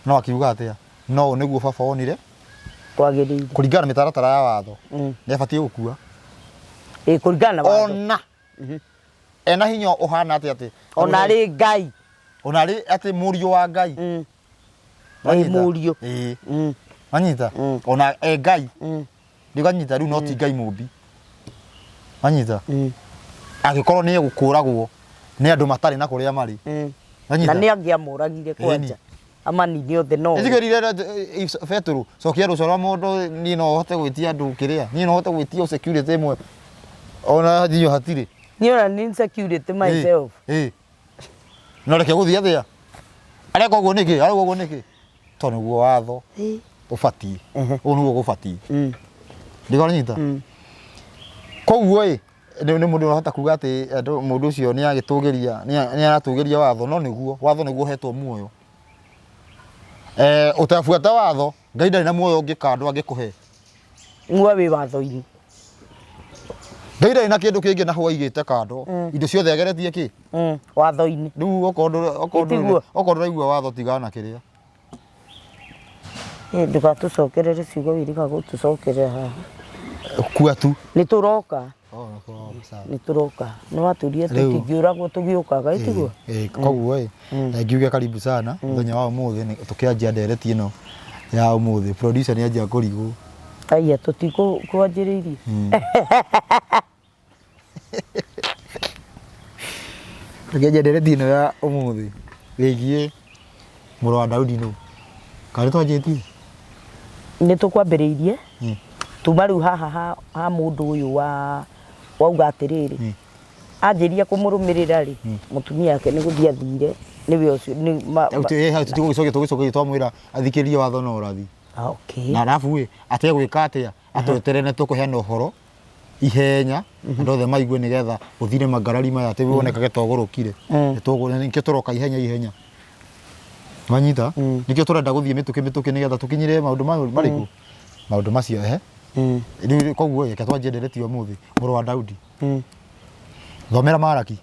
no akiuga atĩa no ũũ nĩguo baba onire
Kwagĩrĩire.
Kũringana na mĩtaratara ya watho nĩ abatiĩ gũkua.
Ĩĩ, kũringana na watho.
Ona ena hinya ũhana atĩa atĩ
Ona arĩ Ngai.
Ona arĩ atĩ mũriũ wa Ngai.
Ĩ mũriũ.
Ĩĩ. Wanyita? Ona e Ngai. Ndĩkanyita rĩu no ti Ngai mũmbi. Wanyita? Angĩkorwo nĩ egũkũragwo nĩ andũ matarĩ na kũrĩa marĩ. Wanyita?
Na nĩ angĩamũragire kwanja. Amanine othe no.
Nĩnjigĩrire Betũrũ, cokia rũca rwa mũndũ niĩ no hote gwĩtia andũ kĩrĩa, niĩ no hote gwĩtia security ĩmwe ona hiyo hatirĩ.
Niĩ ona nĩ insecurity myself.
Ĩĩ. No reke gũthiĩ atĩa? Areka ũguo nĩkĩ? Areka ũguo nĩkĩ? Tondũ nĩguo watho ũbatiĩ. Ũguo nĩguo gũbatiĩ. Ndikũnyita? Koguo ĩ, nĩ mũndũ ũrahota kuga atĩ andũ mũndũ ũcio nĩ agĩtũgĩria, nĩ aratũgĩria watho, no nĩguo, watho nĩguo ũhetwo muoyo. Eh, ũtabuata watho, Ngai ndarĩ na muoyo ũngĩ kando angĩkũhe.
Muoyo wĩ watho-inĩ.
Ngai ndarĩ na kĩndũ kĩngĩ na hau aigĩte kando. Indo ciothe ageretie kĩ?
Watho-inĩ.
Rĩu okorwo okorwo
Ĩtiguo?
okorwo ndũraigua watho tigana na kĩrĩa.
Ĩ, ndũgatũcokerere ciugo wĩrĩga gũtũcokerera haha.
Kua tu.
Nĩ tũroka.
Oh, sawa.
Nĩ tũroka. Nĩ watũria
Rĩu-
tũtingĩũragwo tũgĩũkaga, ĩtiguo?
Ĩĩ, koguo ĩ ngiuge karibu sana mũthenya wa ũmũthĩ tũkĩanjia ndereti ĩno ya ũmũthĩ. Producer nĩ anjia kũrigwo.
Aya tũtikwanjĩrĩirie.
Tũkĩanjia ndereti ĩno ya ũmũthĩ ĩgiĩ mũrũ wa Daudi nũ. Kana nĩ twanjĩtie?
Nĩ tũkwambĩrĩirie. Tuma rĩu haha ha mũndũ ũyũ wa wauga atĩrĩrĩ, anjĩria kũmũrũmĩrĩra rĩ, mũtumia wake nĩ gũthiĩ athire, nĩwe ũcio nĩ ma-
Rĩu hau tũtigũgĩcokia tũgũcokia twamwĩra athikĩrĩrie watho na ũrathi.
Ah, okay.
Na arabu ĩ ategwĩka atĩa atweterere nĩ tũkũheana ũhoro ihenya andũ othe maigue nĩgetha gũthire mangarari maya atĩ wonekage ta ũgũrũkire. Nĩkĩo tũroka ihenya ihenya. Wanyita? Nĩkĩo tũrenda gũthiĩ mĩtũkĩ mĩtũkĩ nĩgetha tũkinyĩre maũndũ marĩkũ? Maũndũ macio ehe. Rĩu koguo reke twanjie ndereti ũmũthĩ mũrũ wa Daudi. Thomera Maraki.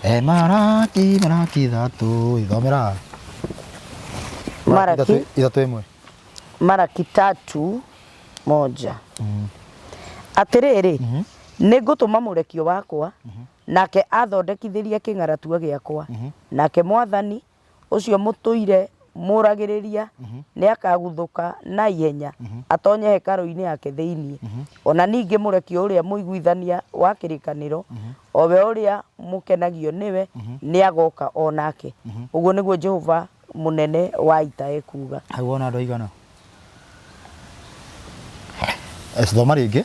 E Maraki, Maraki 3, thomera.
Maraki.
3:1.
Maraki 3:1. Atĩrĩrĩ, nĩ ngũtũma mũrekio wakwa, nake athondekithĩrie kĩng'aratua gĩakwa, nake Mwathani ũcio mũtũire mũragĩrĩria nĩakaguthũka na ihenya atonye hekarũ-inĩ yake thĩinĩ. O na ningĩ mũrekio ũrĩa mũiguithania wa kĩrĩkanĩro, o we ũrĩa mũkenagio nĩwe, nĩagoka o nake. Ũguo nĩguo Jehova mũnene wa ita ekuuga.
Hau wona andũ aigana? Thoma rĩngĩ.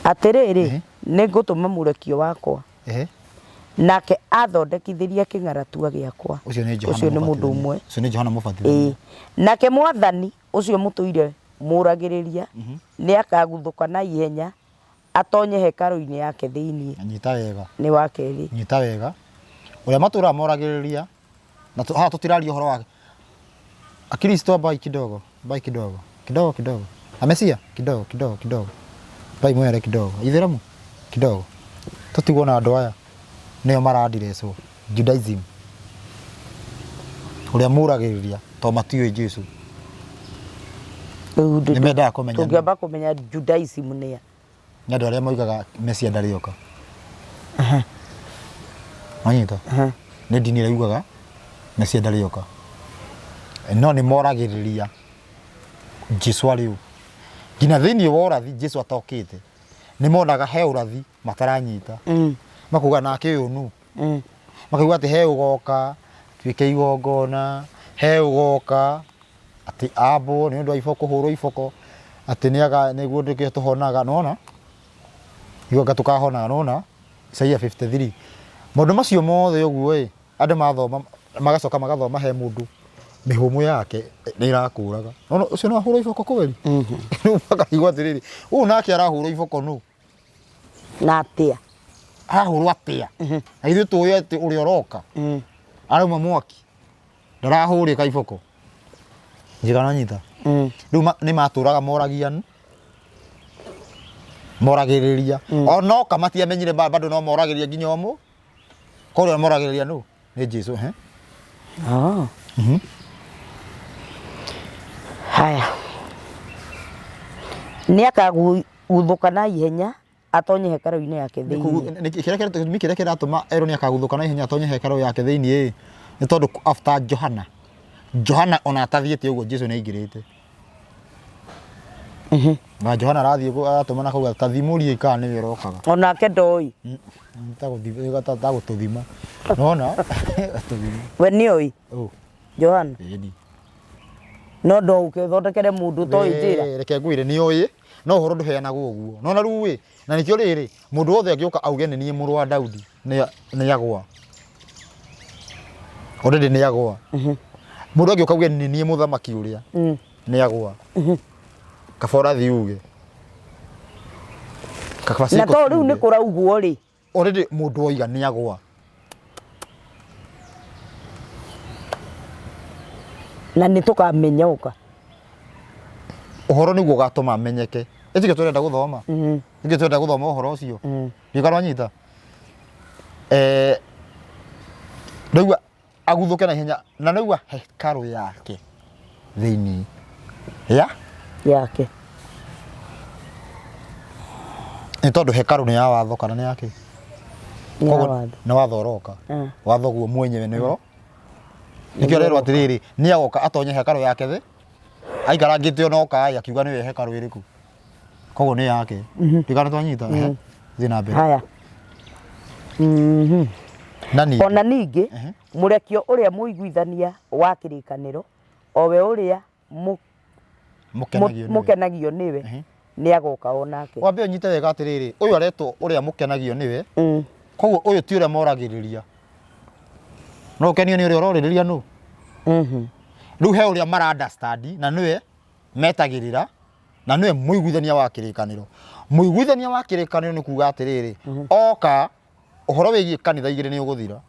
Atĩrĩrĩ, nĩngũtũma mũrekio wakwa, nake athondekithĩria kĩng'aratua gĩakwa.
Ũcio nĩ Johana
Ũcio nĩ mũndũ
Mũbatithania.
ũmwe.
Ũcio nĩ Johana Mũbatithania.
Ĩĩ. Nake Mwathani ũcio mũtũire mũragĩrĩria nĩakaguthũka na ihenya atonye hekarũ-inĩ yake thĩinĩ.
Nyita wega.
Nĩ wa kerĩ.
Nyita wega. Ũrĩa matũraga moragĩrĩria na haha tũtiraria ũhoro wa Akristo bai kidogo, bai kidogo, kidogo kidogo. Amesia kidogo kidogo kidogo. Bai mwere kidogo. Itheramu kidogo. Tũtigwo na andũ aya nĩo marandirecwo Judaism. Ũrĩa mũragĩrĩria to matiũĩ Jesu.
Rĩu
Nĩ mendaga kũmenya nũ.
Tũngĩamba kũmenya Judaism nĩ a.
Nĩ andũ arĩa moigaga Mesia ndarĩ oka. Wanyita? Nĩ ndini ĩrĩa yugaga Mesia ndarĩ oka. No nĩ moragĩrĩria Jesu arĩ ũ. Nginya thĩinĩ wa ũrathi Jesu atokĩte, nĩ monaga he ũrathi mataranyita. Makauga nake ũyũ nũ? Makauga atĩ he ũgoka, tuĩke igongona, he ũgoka, atĩ ambwo nĩ ũndũ wa iboko kũhũrwo iboko, atĩ nĩ aga nĩguo nĩkĩo tũhonaga, nĩwona? Nĩguo anga tũkahonaga, nĩwona? Isaia 53. Maũndũ macio mothe ũguo ĩ, andũ mathoma magacoka magathoma he mũndũ mĩhũmũ yake nĩ ĩrakũraga. Nĩwona ũcio no ahũrwo iboko kweli? Rĩu makaigua atĩrĩrĩ, ũyũ nake arahũrwo iboko nũ?
Na atĩa?
Arahũrwo atĩa? Na ithuĩ tũĩ atĩ ũrĩa ũroka arauma mwaki ndarahũrĩka iboko. Njigana nyita. Rĩu nĩ matũraga moragia moragĩrĩria onoka matiamenyire bado no moragĩrĩria nginya ũmũ korĩa moragĩrĩria nũ nĩ Jesu he.
Oh. Haya. Nĩ akaguthũka na ihenya atonye hekarũ-inĩ yake thĩinĩ.
Kĩrĩa gĩtũmi kĩrĩa kĩratũma erwo nĩ akaguthũka na ihenya atonye hekarũ yake thĩinĩ ĩ nĩ tondũ after Johana Johana ona atathiĩte ũguo Jesu nĩ aingĩrĩte. Na Johana arathiĩ aratũmana akauga ta thimũriei kana nĩwe ũrokaga.
Onake ndoĩ.
Ta gũtũthima. Nona tũthima.
We nĩoĩ
Ũ,
Johana.
ĩni.
No ndũke ũthondekere mũndũ ũtoĩ njĩra.
Reke ngwĩre nĩ oĩ no ũhoro ndũheanagwo ũguo. Nona rĩu ĩ na nĩkĩo rĩrĩ mũndũ wothe angĩũka auge nĩ niĩ mũrũ wa Daudi nĩ agwa. Already nĩ agwa. Mũndũ angĩũka auge nĩ niĩ mũthamaki ũrĩa, nĩ agwa. Kaba ũrathiĩ uge. Kaba
Na
ciĩko
to rĩu nĩ
ciuge.
kũraugwo rĩ.
Already mũndũ oiga nĩ agwa.
Na nĩ tũkamenya ũka.
Ũhoro nĩguo ũgatũma amenyeke. Ĩtikĩo tũrenda gũthoma. Nĩkĩo tũrenda gũthoma ũhoro ũcio. Ndiũĩ wanyita. Eh, rĩu aguthũke na ihenya na rĩu hekarũ yake thĩinĩ ya
Yake.
Nĩ tondũ hekarũ nĩ ya watho kana nĩ yake?
Nĩ ya
Koguo
watho.
Nĩ watho ũroka. Watho guo mwenyewe nĩguo. Nĩkĩo arerwo atĩrĩrĩ, nĩ agoka atonye hekarũ yake thĩ aikarangĩte ona oka akiuga nĩwe hekarũ ĩrĩkũ. Koguo nĩ yake. Ndigana twanyita. Ehe. Thiĩ na mbere.
Haya.
Na ningĩ.
Ona ningĩ mũrekio ũrĩa mũiguithania wa kĩrĩkanĩro, o we ũrĩa
Mũkenagio nĩwe.
Mũkenagio nĩwe, nĩ agoka o nake.
Wambe ũnyite wega atĩrĩrĩ, ũyũ aretwo ũrĩa mũkenagio nĩwe. Koguo ũyũ ti ũrĩa moragĩrĩria. No ũkenio nĩ ũrĩa ũrorĩrĩria nũ? Rĩu he ũrĩa mara understand na nĩwe metagĩrĩra na nĩwe mũiguithania wa kĩrĩkanĩro. Mũiguithania wa kĩrĩkanĩro nĩ kuga atĩrĩrĩ, oka ũhoro wĩgiĩ kanitha igĩrĩ nĩ ũgũthira.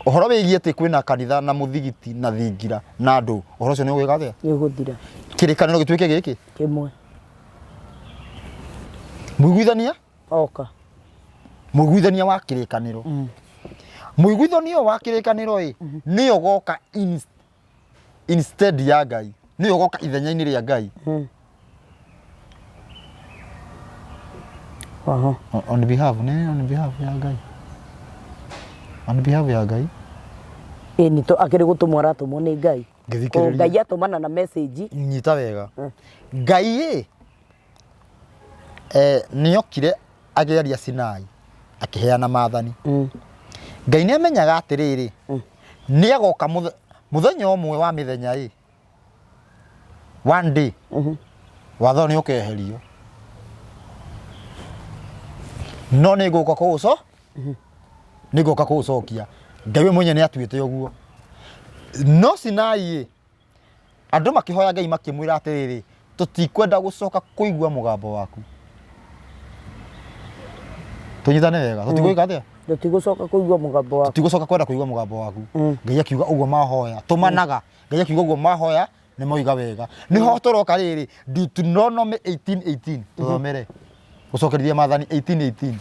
Ũhoro wĩgiĩ atĩ kwĩna kanitha na mũthigiti na thingira na andũ, ũhoro ũcio nĩ ũgwĩka atĩa?
Nĩ ũgũthira.
Kĩrĩkanĩro gĩtuĩke gĩkĩ?
Kĩmwe.
Mũiguithania?
Oka.
Mũiguithania wa kĩrĩkanĩro. Mũiguithania ũyũ wa kĩrĩkanĩro ĩ, nĩwe ũgoka instead ya Ngai, nĩwe ũgoka ithenya-inĩ rĩa Ngai. On behalf, nĩ on behalf ya Ngai. On behalf ya Ngai.
Ĩ nĩ to akĩrĩ gũtũmwo aratũmwo nĩ Ngai.
Ngĩthikĩrĩria.
Ngai atũmana na message.
Nyita wega. Ngai ĩ, nĩokire akĩaria Sinai akĩheana maathani. Ngai nĩ amenyaga atĩrĩrĩ, nĩ agoka mũthenya ũmwe wa mĩthenya ĩ, one day, watho nĩ ũkeherio. No nĩ ngũka kũũco, nĩ ngũka kũũcokia. Ngai we mwenyewe nĩ atuĩte ũguo. No Sinai ĩ, Andũ makĩhoya Ngai makĩmwĩra atĩrĩrĩ, tũtikwenda gũcoka kũigua mũgambo waku. Tũnyitane wega, tũtigwĩka atĩa?
Tũtigũcoka kũigua mũgambo waku.
Tũtigũcoka kwenda kũigua mũgambo waku. Ngai akiuga ũguo mahoya, tũmanaga. Ngai akiuga ũguo mahoya, nĩ moiga wega. Nĩho tũroka rĩrĩ, Deuteronomy 18:18, tũthomere. Gũcokerithia maathani 18:18.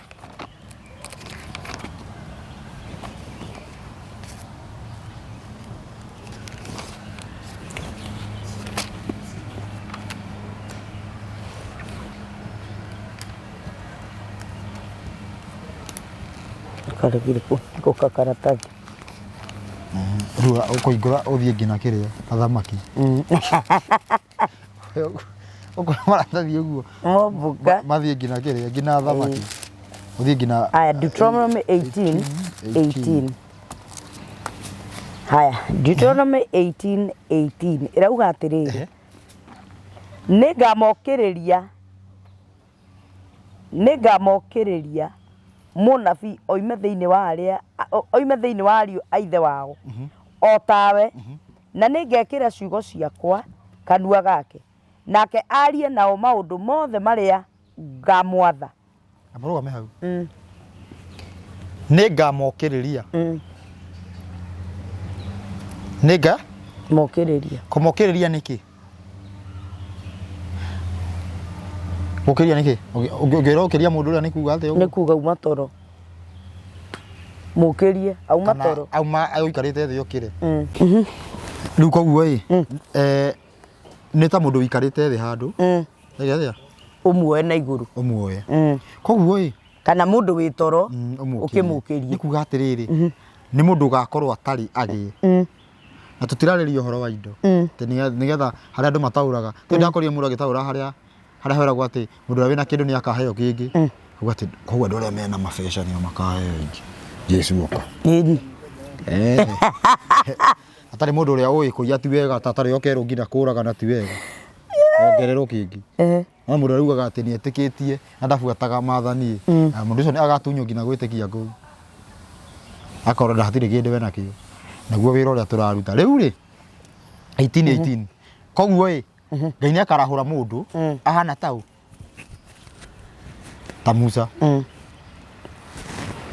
Karegire kũhingũka karatathi.
Rĩu ũkũhingũra ũthiĩ nginya kĩrĩa athamaki. Ũkũoya maratathi ũguo
Mũmbuga.
mathiĩ nginya kĩrĩa nginya athamaki. Ũthiĩ nginya
Aya, Deuteronomy 18, 18. Haya, Deuteronomy 18, 18 ĩrauga atĩrĩrĩ, nĩngamokĩrĩria nĩngamokĩrĩria mũnabii oime thĩinĩ wa arĩa oime thĩinĩ wa ariũ a ithe wao o tawe na nĩngekĩra ciugo ciakwa kanua gake nake arie nao maũndũ mothe marĩa ngamwatha.
Amba ũrũgame hau. Nĩngamokĩrĩria. Nĩnga
Mokĩrĩria.
Kũmokĩrĩria nĩkĩ? Gũkĩria nĩkĩ? Ũngĩrokĩria mũndũ ũrĩa nĩ kuga atĩa
Nĩ kuga uma toro. Mũkĩrie, auma
Kana
toro.
auma ũikarĩte thĩ okĩre. Rĩu koguo ĩ, nĩ ta mũndũ ũikarĩte thĩ handũ. Ĩge atĩa?
Ũmuoe na igũrũ.
Ũmuoe. Koguo ĩ,
Kana mũndũ wĩ toro
ũmũkĩrie.
ũkĩmũkĩrie.
Nĩ kuga atĩrĩrĩ, nĩ mũndũ ũgakorwo atarĩ agĩe. Na tũtirarĩria ũhoro wa indo. Atĩ nĩgetha harĩa andũ mataũraga. Tondũ ndakorire mũndũ agĩtaũra harĩa harĩa heragwo atĩ mũndũ ũrĩa wĩna kĩndũ nĩ akaheo kĩngĩ. Auga atĩ koguo andũ arĩa mena mabeca nĩo makaheo ingĩ. Jesu oka.
Ĩni.
Eh. Atarĩ mũndũ ũrĩa ũĩ kũiya ti wega, ta atarĩ okerwo nginya kũragana ti wega. Ongererwo kĩngĩ. No mũndũ ũrĩa ugaga atĩ nĩ etĩkĩtie na ndabuataga maathani ĩ, na mũndũ ũcio nĩ agatunywo nginya gwĩtĩkia kũu. Akorwo hatirĩ kĩndũ we nakĩo. Naguo wĩra ũrĩa tũraruta rĩu rĩ 18 18, koguo ĩ Ngai nĩ akarahũra mũndũ ahana tau ta Musa.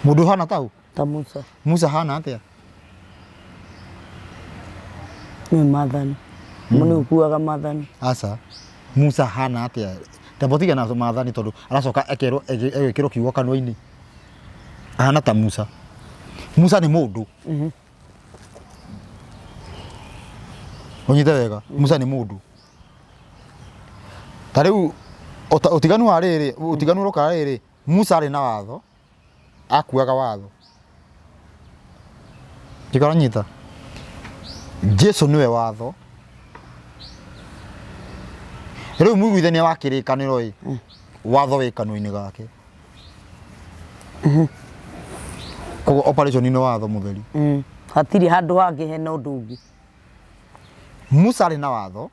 Mũndũ ũhana tau
Ta Musa.
Musa hana atĩa?
Nĩ mathani. Nĩ ũkuaga mathani.
Aca, Musa hana atĩa? Tambo tiga na mathani, tondũ aracoka ekerwo egwĩkĩrwo kiugo kanua-inĩ. Ahana ta Musa. Musa nĩ mũndũ. Ũnyite wega, Musa nĩ mũndũ. Ta rĩu ũtiganu wa rĩrĩ, ũtiganu ũroka rĩrĩ, Musa arĩ na watho, akuaga watho. Ndĩkaranyita. Jesu nĩwe watho. Rĩu mũiguithania wa kĩrĩkanĩro ĩ, watho wĩ kanua-inĩ gake. Koguo operation nĩ watho mũtheri.
Hatirĩ handũ hangĩ hena ũndũ ũngĩ.
Musa arĩ na watho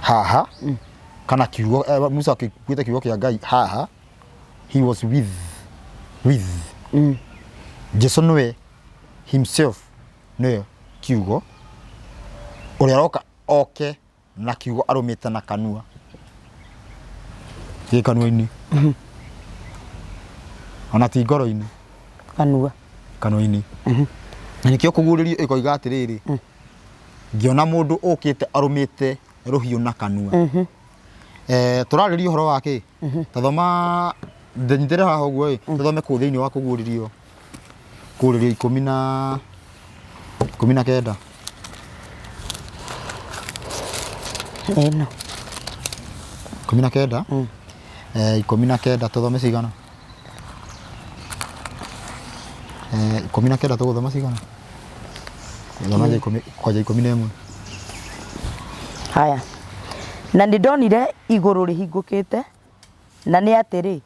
haha kana kiugo Musa akĩkuĩte kiugo kĩa Ngai haha, he was with Jesu nĩwe himself, nĩwe kiugo ũrĩa aroka oke na kiugo arũmĩte na kanua, gĩ kanua-inĩ ona ti ngoro-inĩ.
Kanua.
Kanua-inĩ. Na nĩkĩo kũguũrĩrio ĩkoiga atĩrĩrĩ, ngĩona mũndũ ũkĩte arũmĩte rũhiũ na kanua. Tũrarĩria ũhoro wa kĩ? Tathoma, ndĩnyitĩre haha ũguo ĩ, tũthome kũu thĩinĩ wa kũguũrĩrio, kũguũrĩrio 19.
Ĩno.
19. 19 tũthome cigana? 19 tũgũthoma cigana? Thoma 10 kwanja 11.
Haya. Na nĩ ndonire igũrũ rĩhingũkĩte, na nĩ atĩrĩ,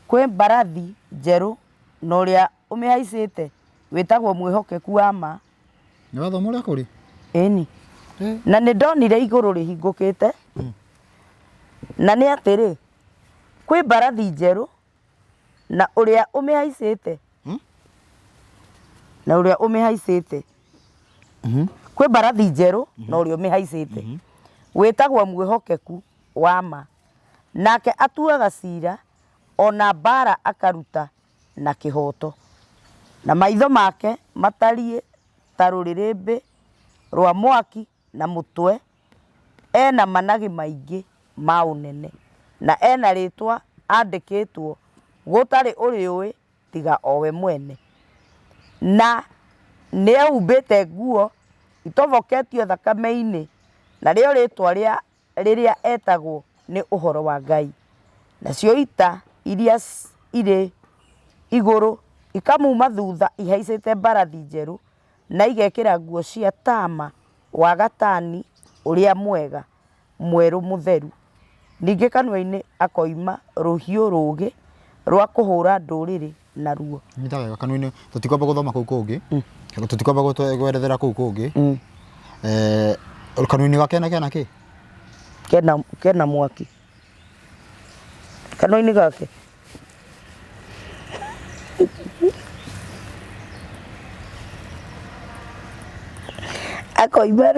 kwĩ mbarathi njerũ, na ũrĩa ũmĩhaicĩte wĩtagwo Mwĩhokeku wa Ma.
Nĩ wathoma ũrĩa kũrĩ?
Ĩni. Na nĩ ndonire igũrũ rĩhingũkĩte, na nĩ atĩrĩ, kwĩ mbarathi njerũ, na ũrĩa ũmĩhaicĩte, na ũrĩa ũmĩhaicĩte, kwĩ mbarathi njerũ na ũrĩa ũmĩhaicĩte wĩtagwo Mwĩhokeku wa Ma, nake atuaga cira ona mbaara akaruta na kĩhooto, na maitho make matariĩ ta rũrĩrĩmbĩ rwa mwaki, na mũtwe ena managĩ maingĩ ma ũnene, na ena rĩtwa andĩkĩtwo gũtarĩ ũrĩũĩ tiga o we mwene. Na nĩehumbĩte nguo itoboketio thakame-inĩ, narĩo rĩtwa rĩa rĩrĩa etagwo nĩ Ũhoro wa Ngai. Nacio ita iria irĩ igũrũ ikamuma thutha ihaicĩte mbarathi njerũ, na igekĩra nguo cia tama wa gatani ũrĩa mwega, mwerũ mũtheru. Ningĩ kanua-inĩ akoima rũhiũ rũũgĩ rwa kũhũra ndũrĩrĩ naruo.
Nyita wega, kanua-inĩ, tũtikwamba gũthoma kũu kũngĩ, tũtikwamba gwerethera kũu kũngĩ. Kanua-inĩ gake na kena kĩ?
Kena mwaki. Kanua-inĩ gake. Akoima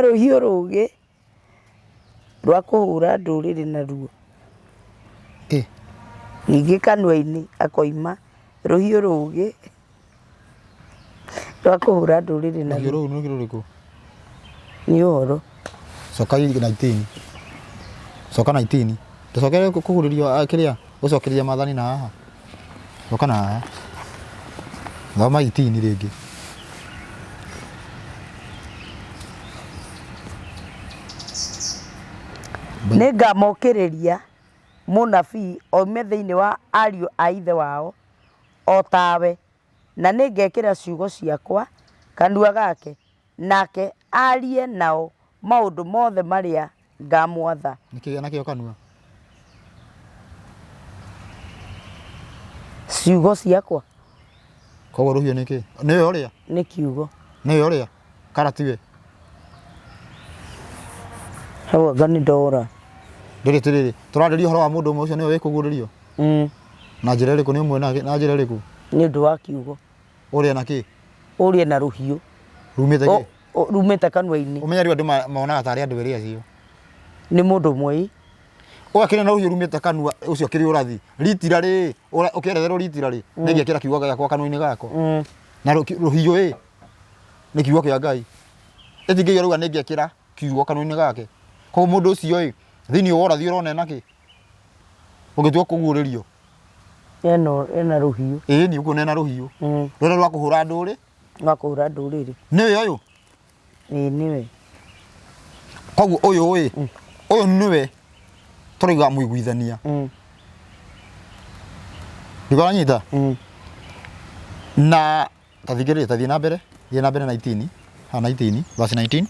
rũhiũ rũũgĩ rwa kũhũra ndũrĩrĩ naruo. Ningĩ kanua-inĩ akoima rũhiũ rũũgĩ rwa kũhũra ndũrĩrĩ
Rũhiũ
naruo.
Rũu nĩ rũrĩkũ?
Nĩ ũhoro.
Coka 19, coka 19, tũcokere kũgurĩrio kĩrĩa gũcokeria maathani na haha, coka na haha, thoma 18 rĩngĩ.
Nĩ ngamokĩrĩria mũnabii oime thĩinĩ wa ariũ a ithe wao o tawe, na nĩ ngekĩra ciugo ciakwa kanua gake, nake aarie nao maũndũ mothe marĩa ngamwatha.
Nĩkĩ nakĩo kanua?
Ciugo ciakwa.
Koguo rũhiũ nĩ kĩ? Nĩwe ũrĩa?
Nĩ kiugo.
Nĩwe ũrĩa? Kana tiwe?
Hau anga nĩ ndora.
Rĩrĩ tĩrĩrĩ, tũrarĩria ũhoro wa mũndũ ũmwe ũcio nĩwe wĩkũguũrĩrio. Na njĩra ĩrĩkũ? Nĩ ũmwe na na njĩra ĩrĩkũ?
Nĩ ũndũ wa kiugo.
Ũrĩa na kĩ?
Ũrĩa na rũhiũ.
Rumĩte kĩ?
Rumĩte kanua-inĩ.
Ũmenya rĩu andũ monaga tarĩ andũ erĩ acio.
Nĩ mũndũ ũmwe ĩ.
Ũyũ akĩrĩ na rũhiũ rumĩte kanua ũcio akĩrĩ ũrathi. Ritira rĩ, ũkĩeretherwo ritira rĩ, nĩngĩkĩra kiugo gĩakwa kanua-inĩ gakwa. Na rũhiũ ĩ, nĩ kiugo kĩa Ngai. Ĩtingĩigua rauga nĩngĩkĩra kiugo kanua-inĩ gake. Koguo mũndũ ũcio ĩ, thĩinĩ wa ũrathi ũrona ena kĩ? Ũngĩtua kũguũrĩrio.
Ena ena rũhiũ.
Ĩĩ nĩ ũkuona ena rũhiũ. Rũrĩa rwa kũhũra ndũrĩ.
Rwa kũhũra ndũrĩrĩ.
Nĩwe ũyũ?
Ĩĩ nĩwe.
Koguo ũyũ ĩ, ũyũ nĩwe tũrauga mũiguithania. Nĩguo ũranyita? Na ta thikĩrĩria, ta thiĩ na mbere, thiĩ na mbere 19, ha 19, verse 19.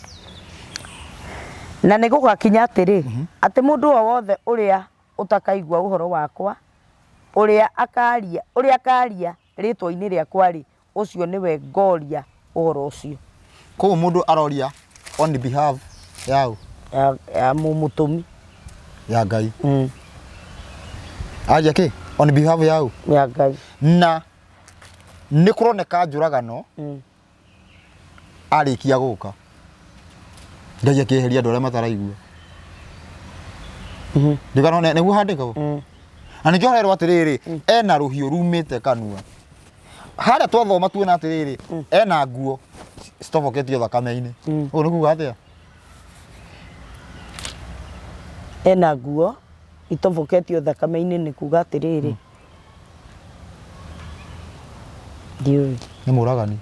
Na nĩ gũgakinya atĩrĩ, atĩ mũndũ o wothe ũrĩa ũtakaigua ũhoro wakwa, ũrĩa akaaria, ũrĩa akaaria rĩĩtwa-inĩ rĩakwa-rĩ, ũcio nĩwe ngoria ũhoro ũcio.
Koguo mũndũ aroria on behalf ya ũ?
Ya, ya mũmũtũmi.
Ya Ngai. Aria kĩ? On behalf ya ũ?
Ya Ngai.
Na nĩ kũroneka njũragano arĩkia gũka Ngai akĩeheria andũ arĩa mataraigua. Ndikano nĩguo handĩkagwo. Na nĩkĩo harerwo atĩrĩrĩ, ena rũhiũ rumĩte kanua. Harĩa twathoma tuona atĩrĩrĩ, ena nguo citoboketio thakame-inĩ. Ũguo nĩ kuga atĩa?
Ena nguo itoboketio thakame-inĩ nĩ kuga atĩrĩrĩ, ndiũĩ.
Nĩ mũragani.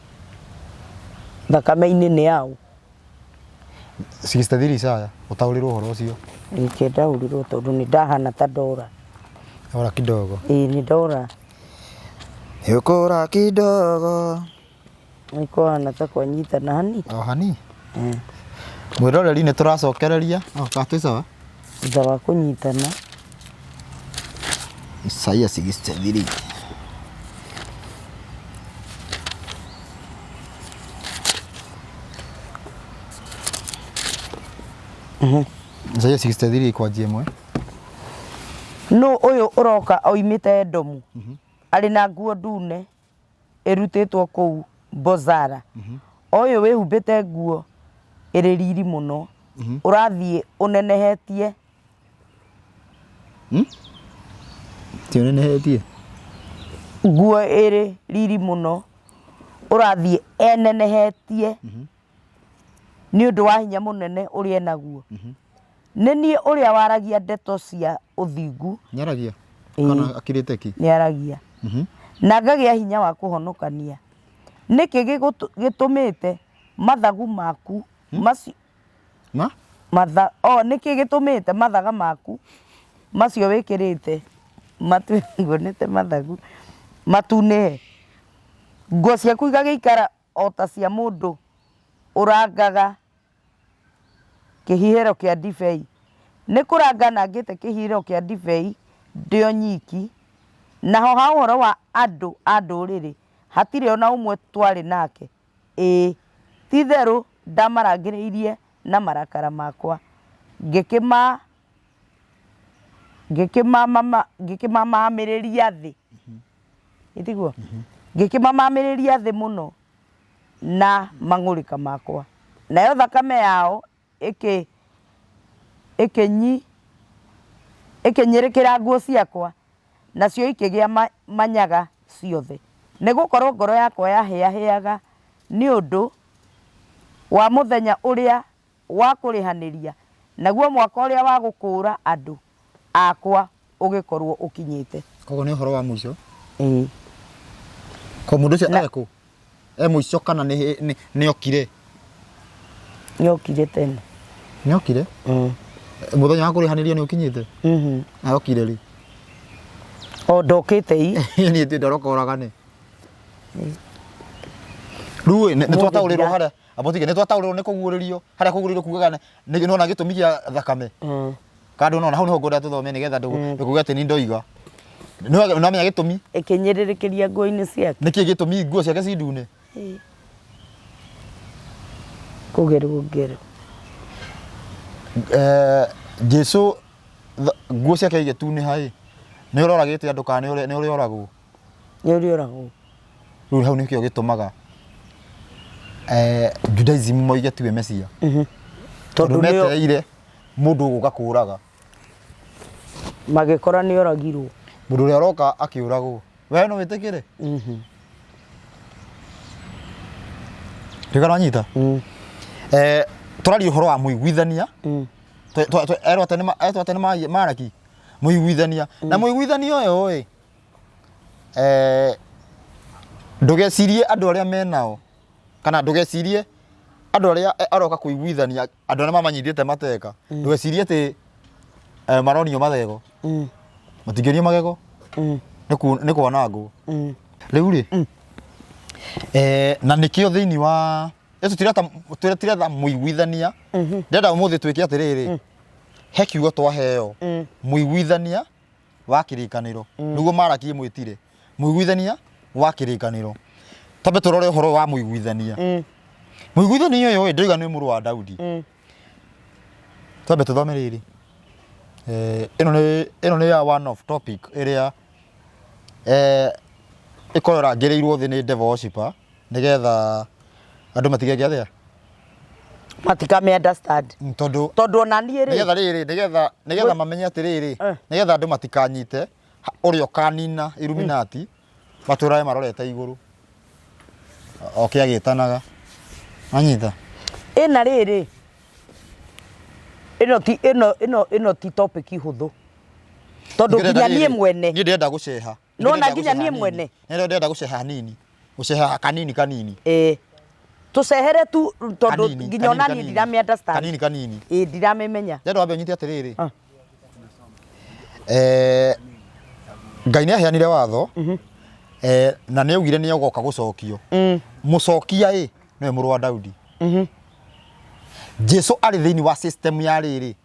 Thakame-inĩ nĩ yaũ?
63 Isaya, ũtaũrĩrwo ũhoro ũcio.
Reke ndaũrĩrwo tondũ nĩ ndahana ta ndora.
Ora kidogo.
Ĩĩ nĩ ndora.
Ũkũra kidogo.
Nĩ kũhana ta kwanyitana hani.
O hani. Mwĩroreri nĩ tũracokereria. Oh, ka twĩ sawa?
Thutha wa kũnyitana.
Isaia 63. Isaia 63 kwanjia ĩmwe.
Nũ ũyũ ũroka oimĩte Edomu, arĩ na nguo ndune ĩrutĩtwo kũu Bozara, o ũyũ wĩhumbĩte nguo ĩrĩ riri mũno, ũrathiĩ ũnenehetie
Ti ũnenehetie?
Nguo ĩrĩ riri mũno, ũrathiĩ enenehetie nĩ ũndũ wa hinya mũnene ũrĩa enaguo. Nĩ niĩ ũrĩa waragia ndeto cia ũthingu.
Nĩaragia?
Ĩĩ.
Kana akirĩte ki?
Nĩaragia. Na ngagĩa hinya wa kũhonokania. Nĩkĩ gĩtũmĩte mathagu maku macio
Ma?
Matha, o nĩkĩ gĩtũmĩte mathaga maku macio wĩkĩrĩte matu nguonete mathagu matunĩhe? Nguo ciaku igagĩikara o ta cia mũndũ ũrangaga kĩhihĩro kĩa ndibei. Nĩ kũranga nangĩte kĩhihĩro kĩa ndibei ndĩ o nyiki, naho ha ũhoro wa andũ a ndũrĩrĩ, hatirĩ o na ũmwe twarĩ nake. Ĩĩ, ti-itherũ ndamarangĩrĩirie na marakara makwa, ngĩkĩmamamĩrĩria thĩ, ĩ tiguo? Ngĩkĩmamamĩrĩria thĩ mũno na mang'ũrĩka makwa, nayo thakame yao ĩkĩ ĩkĩnyi ĩkĩnyĩrĩkĩra nguo ciakwa, nacio ikĩgĩa manyaga ciothe. Nĩ gũkorũo ngoro yakwa yahĩahĩaga nĩ ũndũ wa mũthenya ũrĩa wa kũrĩhanĩria, naguo mwaka ũrĩa wa gũkũũra andũ akwa ũgĩkorũo ũkinyĩte.
Koguo nĩ ũhoro wa mũico?
Ĩĩ.
Ko mũndũ ũcio ekũ? E mũico kana nĩ nĩ nĩ okire?
Nĩ okire tene.
Nĩ okire? Mũthenya wa kũrĩhanĩria nĩ ũkinyĩte?
Mhm.
Na okire rĩ?
O ndokĩte i.
Niĩ ti ndoroka ũragane. Rĩu ĩ, nĩ twataũrĩrwo harĩa abotige nĩ twataũrĩrwo nĩ kũguũrĩrio harĩa kũguũrĩrio kugaga nĩ nona gĩtũmi gĩa thakame. Kando nona hau niho ngwenda tũthome nĩgetha ndũkuge atĩ nĩ ndoiga. Nĩ wamenya gĩtũmi?
Ĩkĩnyĩrĩrĩkĩria nguo-inĩ ciake.
Nĩkĩ gĩtũmi nguo ciake ci ndune?
Kũgerwo ngero.
Eh, Jesu nguo ciake igĩtunĩha ĩ Nĩ ũroragĩte andũ kana nĩ ũrĩ oragwo?
Nĩ ũrĩ oragwo.
Rĩu hau nĩkĩo gĩtũmaga Judaism moige tiwe Mesia. Tondũ
Tondũ nĩo
metereire mũndũ ũgũka kũraga.
Magĩkora nĩ oragirwo.
Mũndũ ũrĩa ũroka akĩũragwo. We no wĩtĩkĩre? Rĩu wanyita? Tũraria ũhoro wa mũiguithania. Erwo atĩ nĩ etwo atĩ nĩ Maraki. Mũiguithania. Na mũiguithania ũyũ ĩ, ndũgecirie andũ arĩa menao kana ndũgecirie andũ arĩa aroka kũiguithania andũ arĩa mamanyitĩte mateka. Ndũgecirie atĩ maronio magego. Matingĩonio magego. Nĩ kwanangwo. Rĩu rĩ, na nĩkĩo thĩinĩ wa Yesu tũtiretha mũiguithania. Ndĩrenda ũmũthĩ twĩke atĩrĩrĩ, he kiugo twaheo, mũiguithania wa kĩrĩkanĩro. Nĩguo Maraki ĩmwĩtire mũiguithania wa kĩrĩkanĩro. Twambe tũrore ũhoro wa mũiguithania. Mũiguithania ũyũ ĩ, ndĩroiga nĩ mũrũ wa Daudi. Twambe tũthome rĩrĩ. Ĩno nĩ ya one of topic ĩrĩa ĩkoragwo ĩrangĩrĩirwo thĩ nĩ devil worshipper nĩgetha andũ matigeke atĩa?
Matikame understand.
Tondũ
Tondũ ona niĩ rĩ,
nĩgetha rĩrĩ, nĩgetha mamenye atĩrĩrĩ, nĩgetha andũ matikanyite ũrĩa ũkanina Illuminati matũrae marorete igũrũ oke agĩtanaga. Wanyita?
Ĩna rĩrĩ, ĩno ti ĩno ĩno ĩno ti topic hũthũ. Tondũ nginya niĩ mwene.
Niĩ ndĩrenda gũceha.
Nona nginya niĩ mwene.
Nĩ ndĩrenda gũceha hanini. Gũceha kanini kanini.
Ĩĩ. Tũcehere tu tondũ nginya ona niĩ ndirame understand.
Kanini kanini.
Ĩĩ ndiramĩmenya.
Ndĩrenda wambe ũnyite atĩrĩrĩ. Ngai nĩ aheanire watho na nĩ augire nĩ agoka gũcokio. Mũcokia ĩ nĩwe mũrũ wa Daudi. Jesu arĩ thĩinĩ wa system ya rĩrĩ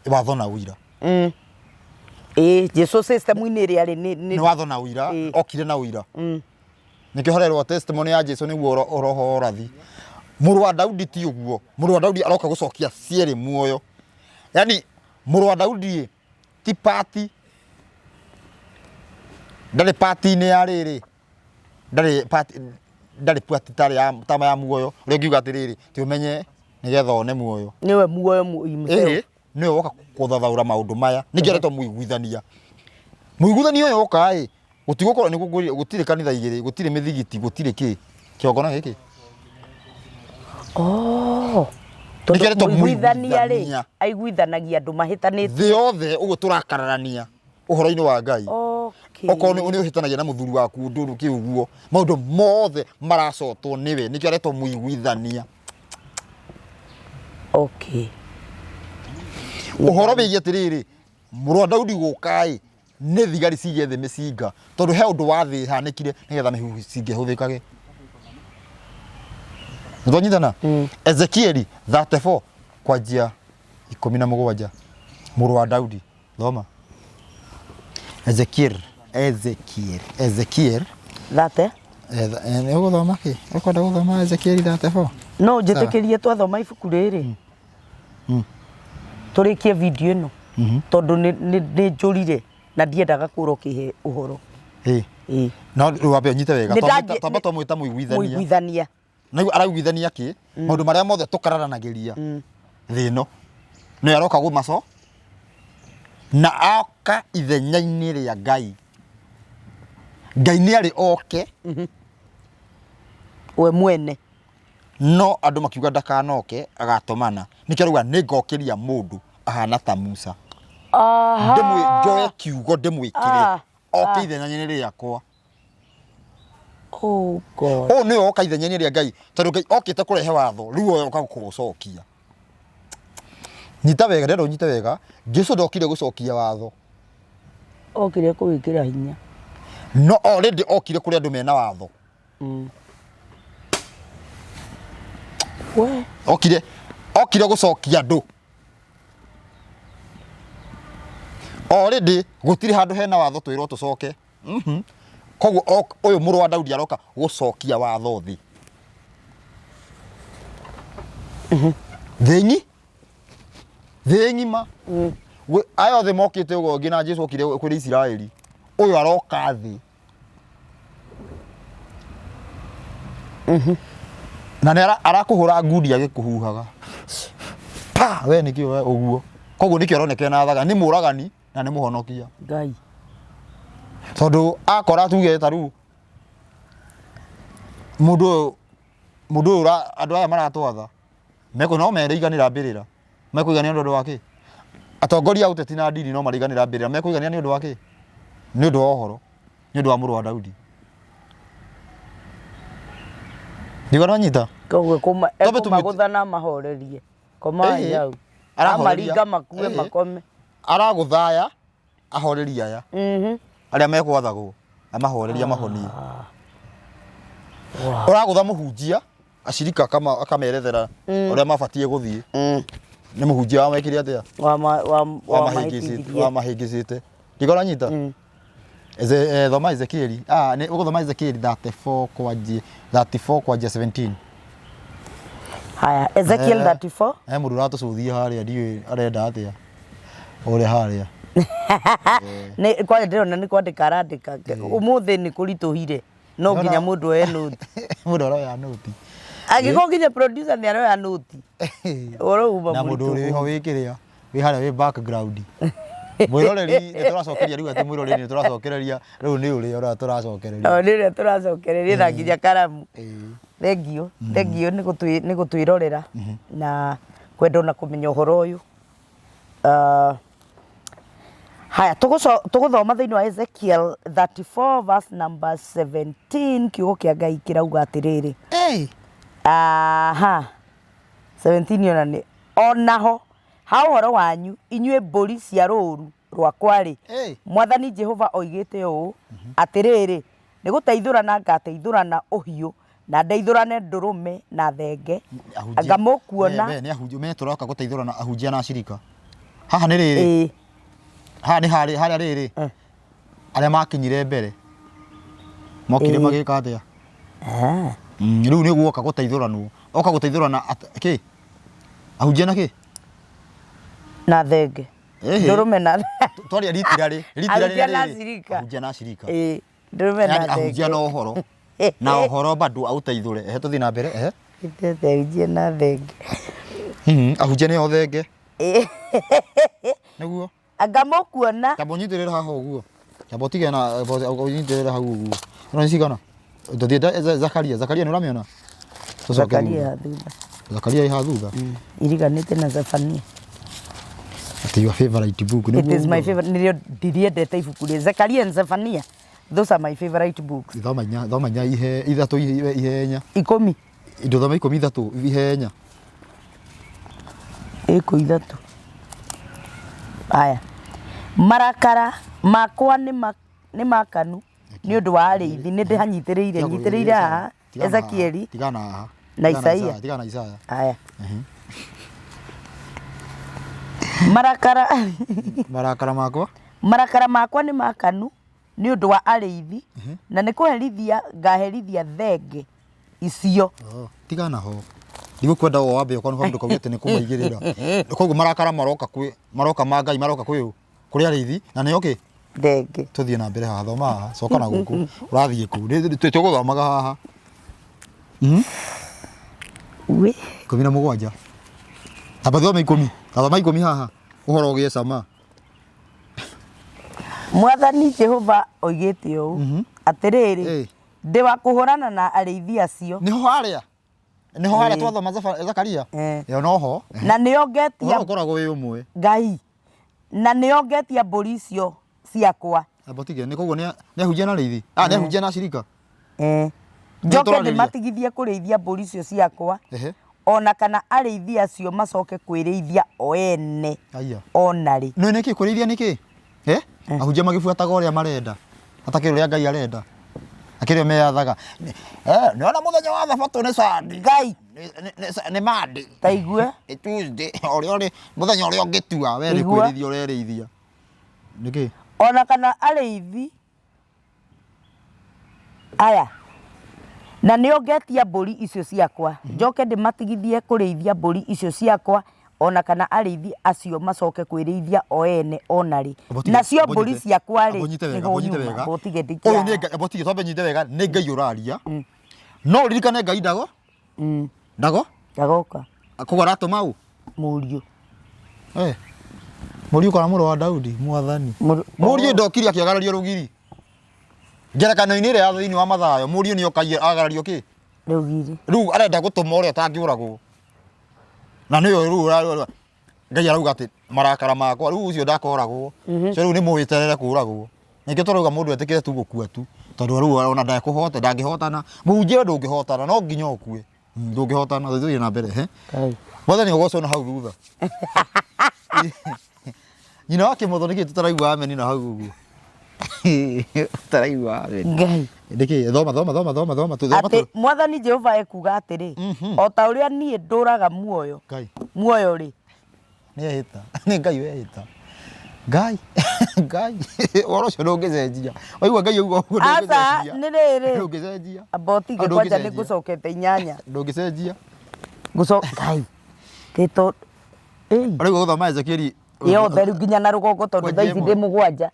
watho na ũira.
Ĩĩ Jesu system-inĩ ĩrĩa arĩ
nĩ nĩ watho na ũira, okire na ũira. Nĩkĩo harerwo testimony ya Jesu nĩguo roho ũrathi. Mũrũ wa Daudi ti ũguo. Mũrũ wa Daudi aroka gũcokia cierĩ muoyo. Yaani mũrũ wa Daudi ti pati, ndarĩ pati-inĩ ya rĩrĩ, ndarĩ pati, ndarĩ pati tarĩ ya tama ya muoyo ũrĩa ũngiuga atĩrĩrĩ ti ũmenye nĩgetha one muoyo.
Nĩwe muoyo himself.
Ĩĩ, nĩwe woka kũthathaũra maũndũ maya. Nĩkĩo aretwo mũiguithania. Mũiguithania ũyũ oka ĩ, gũtigũkorwo nĩ gũtirĩ kanitha igĩrĩ, gũtirĩ mĩthigiti, gũtirĩ kĩ. Kĩgongona gĩkĩ.
Oh.
Nĩkĩo
Tondũ
aretwo
mũiguithania rĩ,
mũiguithania.
aiguithanagia andũ mahĩtanĩtie.
Thĩ yothe ũguo tũrakararania ũhoro-inĩ wa Ngai.
Okay.
Okorwo nĩ ũhĩtanagia na mũthuri waku ũndũ kĩ ũguo, maũndũ mothe maracotwo nĩwe, nĩkĩo aretwo mũiguithania.
Okay.
Ũhoro wĩgiĩ atĩrĩrĩ, mũrũ wa Daudi gũka ĩ, nĩ thigari cige thĩ mĩcinga, tondũ he ũndũ wa thĩ hanĩkire nĩgetha mĩcinga ĩhũthĩkage. Nĩtwanyitana? Ezekieli 34 kwanjia 17, mũrũ wa Daudi. Thoma. Ezekiel, Ezekiel, Ezekiel.
Thate?
Nĩ ũgũthoma kĩ? Ũkwenda gũthoma Ezekiel 34?
No ũnjĩtĩkĩrie twathoma ibuku rĩrĩ tũrĩkie video ĩno tondũ nĩ njũrire na ndiendaga kũra ũkĩhe ũhoro.
Ĩĩ.
Ĩĩ.
No rĩu wambe ũnyite wega.
Nĩ ndanjie-
Twamba twamwĩta mũiguithania.
Mũiguithania.
Na rĩu araiguithania kĩ? Maũndũ marĩa mothe tũkararanagĩria thĩ ĩno. Nĩwe aroka gũmaco na oka ithenya-inĩ rĩa Ngai. Ngai nĩ arĩ oke.
We mwene.
No andũ makiuga ndakanoke agatũmana. Nĩkĩo arauga nĩ ngokĩria mũndũ ahana ta Musa.
Aha.
Njoe kiugo ndĩmwĩkĩre oke ithenya-inĩ rĩakwa.
Oh God.
Ũyũ nĩwe woka ithenya-inĩ rĩa Ngai tondũ Ngai okĩte kũrehe watho rĩu ũyũ oka kũũcokia. Nyita wega, ndĩrenda ũnyite wega, Jesu ndokire gũcokia watho.
Okire kũwĩkĩra hinya.
No already okire kũrĩ andũ mena watho.
We.
Okire gũcokia andũ. Already gũtirĩ handũ hena watho twĩrwo tũcoke. Koguo ũyũ mũrũ wa Daudi aroka gũcokia watho thĩ. Thĩ ng'ima. Aya othe mokĩte ũguo nginya Jesu okire kũrĩ Isiraeli. Ũyũ aroka thĩ na nĩ arakũhũra ngundi agĩkũhuhaga pa we nĩkĩo we ũguo. Koguo nĩkĩo aronekera na thaga nĩ mũragani na nĩ mũhonokia.
Ngai.
Tondũ akora tuge ta rĩu mũndũ ũyũ mũndũ ũyũ andũ aya maratwatha mekũ no merĩiganĩra mbĩrĩra mekũiganĩra nĩ ũndũ wa kĩ? Atongoria a ũteti na ndini no marĩiganĩra mbĩrĩra mekũiganĩra nĩ ũndũ wa kĩ? Nĩ ũndũ wa ũhoro, nĩ ũndũ wa mũrũ wa Daudi. Ndigwa nĩwanyita?
Koguo kuma
Twambe tũmĩte-
ekũmagũtha na amahorerie. Komai
Ĩhĩ.
hau.
Arahoreria.
Amaringa makue
Ĩhĩ.
makome.
Aragũthaya ahorerie aya arĩa mekwathagwo amahorerie amahonie.
Wow.
Ũragũtha mũhunjia acirika akamerethera ũrĩa mabatiĩ gũthiĩ. Nĩ mũhunjia wamekire atĩa?
Wamahĩngĩcĩte.
Wamahĩngĩcĩte. Ndiko ũranyita? Thoma Ezekieli. Ah, nĩ ũgũthoma Ezekieli 34 kwanjia 34 kwanjia 17.
Haya, Ezekiel 34.
He mũndũ ũratũcũthia harĩa ndiũĩ arenda atĩa. Ũrĩa harĩa.
Nĩ kwanja ndĩrona nĩ kwandĩka arandĩka. Ũmũthĩ nĩ kũritũhire. No nginya mũndũ oe nũti.
Mũndũ aroya nũti.
Angĩkorwo nginya producer nĩ aroya nũti. Ũhoro uma
Na mũndũ
mũritũ.
ũrĩ ho wĩ kĩrĩa wĩ harĩa wĩ background. Mwĩroreri nĩ tũracokeria rĩu atĩ mwĩroreri nĩ tũracokereria rĩu nĩ ũrĩa ũrĩa tũracokereria.
O nĩ ũrĩa tũracokereria na nginya karamu. Thengiũ, thengiũ nĩ gũtwĩrorera na kwenda ona kũmenya ũhoro ũyũ. Ah, haya tũgũthoma thĩinĩ wa Ezekiel 34 verse number 17 kiugo kĩa Ngai kĩrauga atĩrĩrĩ.
Hey.
Aha. 17 ona nĩ onaho ha ũhoro wanyu inyuĩ mbũri cia rũũru rwakwa-rĩ,
Hey.
Mwathani Jehova oigĩte ũũ, atĩrĩrĩ, nĩ gũteithũrana ngateithũrana ũhiũ, na ndeithũrane ndũrũme na thenge,
Ahunjia.
anga mũkuona
Me, me, nĩ ahunjia me tũroka gũteithũrana ahunjia na acirika. Haha nĩ rĩrĩ.
ĩĩ
Haha nĩ harĩ harĩa rĩrĩ.
Eh.
Arĩa makinyire mbere. Mokire
Ĩĩ.
magĩka atĩa?
Ah.
Rĩu nĩ guoka gũteithũranwo. Oka gũteithũrana kĩ? Ahunjia na kĩ?
Na thenge.
Ĩhĩ.
Ndũrũme na
Twaria ritirarĩ. Ritirarĩ
Ahunjia
nĩ
na
rĩrĩ.
acirika.
Ahunjia na acirika.
Ĩĩ. Ndũrũme na
Yani ahunjia
thenge.
na ũhoro. Na ũhoro bado aũteithũre. Ehe tũthiĩ na mbere. Ehe.
Itete ahunjia na thenge.
Ahunjia nĩo thenge.
Ĩĩ.
Nĩguo.
Anga mũkuona
Tamba ũnyitĩrĩre haha ũguo. Tamba ũtige na ũnyitĩrĩre hau ũguo. Ĩno nĩ cigana? Tũthiĩ Zakaria. Zakaria nĩ ũramĩona? Tũcoke
Zakaria
thutha.
thutha.
Zakaria ĩ haha thutha.
Iriganĩte na Zephania.
Atĩ your favorite book.
It
Nĩguo
is my
ugaga.
favorite. Nĩrĩo ndiriendete ibuku rĩ. Zekaria and Zephania. Those are my favorite books.
Thoma inya, thoma inya ihe ithatũ ihe ihenya.
Ikũmi.
Ndũthome ikũmi ithatũ ihenya.
Ĩkũ ithatũ. Aya. Marakara makwa nĩ makanu nĩ ũndũ wa arĩithi. Nĩ ndĩhanyitĩrĩire. Nyitĩrĩire haha. Ezekieli.
Tigana haha.
Na
Tigana
Isaia.
Tigana na Isaya.
Aya. Marakara
Marakara makwa.
Marakara makwa nĩ makanu nĩ ũndũ wa arĩithi, na nĩ kũherithia ngaherithia thenge icio.
Oh, tigana ho. Ndigũkwenda o wambe ũkorwo nĩ ndũkauge atĩ nĩ kũmaigĩrĩra. Koguo marakara maroka kwĩ maroka ma Ngai maroka kwĩ ũ? Kũrĩ arĩithi na nĩo kĩ?
Thenge.
Tũthiĩ na mbere haha thoma haha coka na gũkũ ũrathiĩ kũ? Tũgũthomaga haha.
Wĩ.
17. Amba thome 10. Thoma 10 haha. Ũhoro ũgĩe cama.
Mwathani Jehova oigĩte ũũ, atĩrĩrĩ,
Ĩĩ.
ndĩ wa kũhũrana na arĩithi acio.
Nĩho harĩa? Nĩho harĩa
Ĩĩ.
twathoma Zakaria?
Ĩĩ.
Ĩyo noho.
Na nĩo ngetia
Ũhoro ũkoragwo wĩ ũmwe.
Ngai, na nĩo ngetia mbũri icio ciakwa.
Amba ũtige, nĩ koguo nĩ ahunjia na arĩithi? Ah, nĩ ahunjia na acirika?
Njoke
Nĩtũrarĩria.
ndĩmatigithie kũrĩithia mbũri icio ciakwa,
Ehe.
o na kana arĩithi acio macoke kwĩrĩithia o ene
Aya.
o na rĩ.
Nĩ nĩkĩ kũrĩithia nĩkĩ? Eh? Ahunjia magĩbuataga ũrĩa marenda. Atakĩrĩ ũrĩa Ngai arenda. Akĩrĩ o meyathaga. Eh, nĩwona mũthenya wa thabatũ nĩ Sunday.
Ngai.
Nĩ Monday.
Ta igue.
Nĩ Tuesday. Ũrĩa ũrĩ mũthenya ũrĩa ũngĩtua we nĩ
Igua.
kwĩrĩithia ũrerĩithia. Nĩkĩ?
O na kana arĩithi aya na nĩo ngetia mbũri icio ciakwa njoke ndĩmatigithie kũrĩithia mbũri icio ciakwa O na kana arĩithi acio macoke kwĩrĩithia o ene o na rĩ. Nacio mbũri ciakwa-rĩ, nĩho nyuma. Mbotige
Ũyũ nĩ Ngai, mbotige twambe nyite wega, nĩ Ngai ũraria. No ũririkane Ngai ndago? Ndago?
Ndagoka.
Koguo aratũma ũ?
Mũriũ.
Eh. Mũriũ kana mũrũ wa Daudi, mwathani. Mũriũ ndokire akĩagarario rũgiri. Ngerekano-inĩ ĩrĩa ya thĩinĩ wa Mathayo, mũriũ nĩ oka agarario kĩ?
Rũgiri.
Rĩu arenda gũtũma ũrĩa ũtangĩũragwo. Na nĩyo rĩu Ngai arauga atĩ marakara makwa rĩu ũcio ndakoragwo. Ũcio rĩu nĩ mũwĩterere kũragwo. Ningĩ tũrauga mũndũ etĩkĩre tu gũkua tu. Tondũ rĩu ona ndekũhota, ndangĩhotana. Mũhunjia ndũngĩhotana, no nginya ũkue. Ndũngĩhotana, tũthiĩ na mbere.
Ngai.
Mwathani ũgocwo na hau thutha. Nyina wa kĩmotho nĩkĩ tũtaraigua ameni na hau ũguo? Tũtaraigua ameni.
Ngai.
Nĩkĩ? Thoma, thoma, thoma, thoma, thoma, thoma.
Atĩ Mwathani Jehova ekuuga atĩrĩ, o ta ũrĩa niĩ ndũũraga muoyo,
Ngai.
muoyo-rĩ,
Nĩ ehĩta. Nĩ Ngai wehĩta. Ngai, Ngai, ũhoro ũcio ndũngĩcenjia. Waigua Ngai auga ũguo
Aca,
ndũngĩcenjia.
nĩ rĩrĩ.
Ndũngĩcenjia.
Amba ũtige kwanja nĩ
Ndũngĩcenjia.
ngũcokete inyanya.
Ndũngĩcenjia.
Ngũco Ngai. Gĩto ĩi.
Ũraigua gũthoma Ezekieli
Yothe rĩu nginya na rũgongo tondũ thaa ici ndĩ mũgwanja.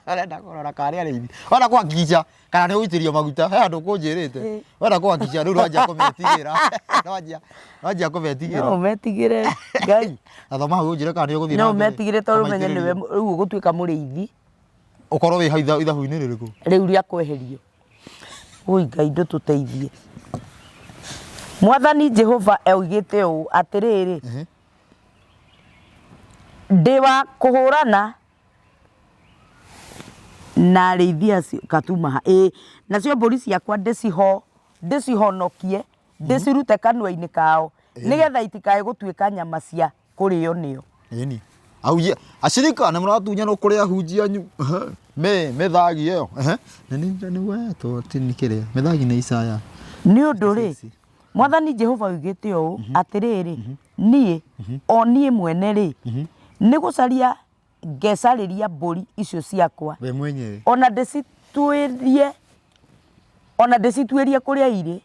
Ũrenda kũrora kana nĩ arĩithi. Wenda kũhakikica kana nĩ ũgũitĩrĩrio maguta he handũ ũkũnjĩrĩte. Wenda kũhakikica rĩu ndwanjia kũmetigĩra. Ndwanjia ndwanjia kũmetigĩra.
No ũmetigĩre Ngai.
Na thoma hau ũnjĩre kana nĩ ũgũthiĩ
No
na mbere
ũmetigĩre tondũ ũmenye nĩwe
kũmaitĩrĩria.
rĩu ũgũtuĩka mũrĩithi.
Ũkorwo wĩ hau ithabu-inĩ rĩrĩkũ?
Rĩu rĩa kweherio. Ũi Ngai ndũtũteithie. Mwathani Jehova oigĩte ũũ, atĩrĩrĩ, ndĩ wa kũhũrana na arĩithi acio katumaha ĩĩ nacio mbũri ciakwa ndĩciho ndĩcihonokie ndĩcirute kanua-inĩ kao nĩgetha itikae gũtuĩka nyama cia kũrĩo nĩo.
Ĩni. Ahunjia, ashirika nĩ mũratunyanwo kũrĩ ahunjia anyu. Ehe. Me, methagi ĩyo. Ehe. Na nĩ nĩ wetwo atĩ nĩ kĩrĩa. Methagi nĩ Isaya.
Nĩ ũndũ-rĩ, Mwathani Jehova oigĩte ũũ, atĩrĩrĩ, niĩ, o niĩ mwene-rĩ, nĩ gũcaria ngecarĩria mbũri icio ciakwa,
We mwenyewe.
o na ndĩcituĩrie, o na ndĩcituĩrie kũrĩa irĩ,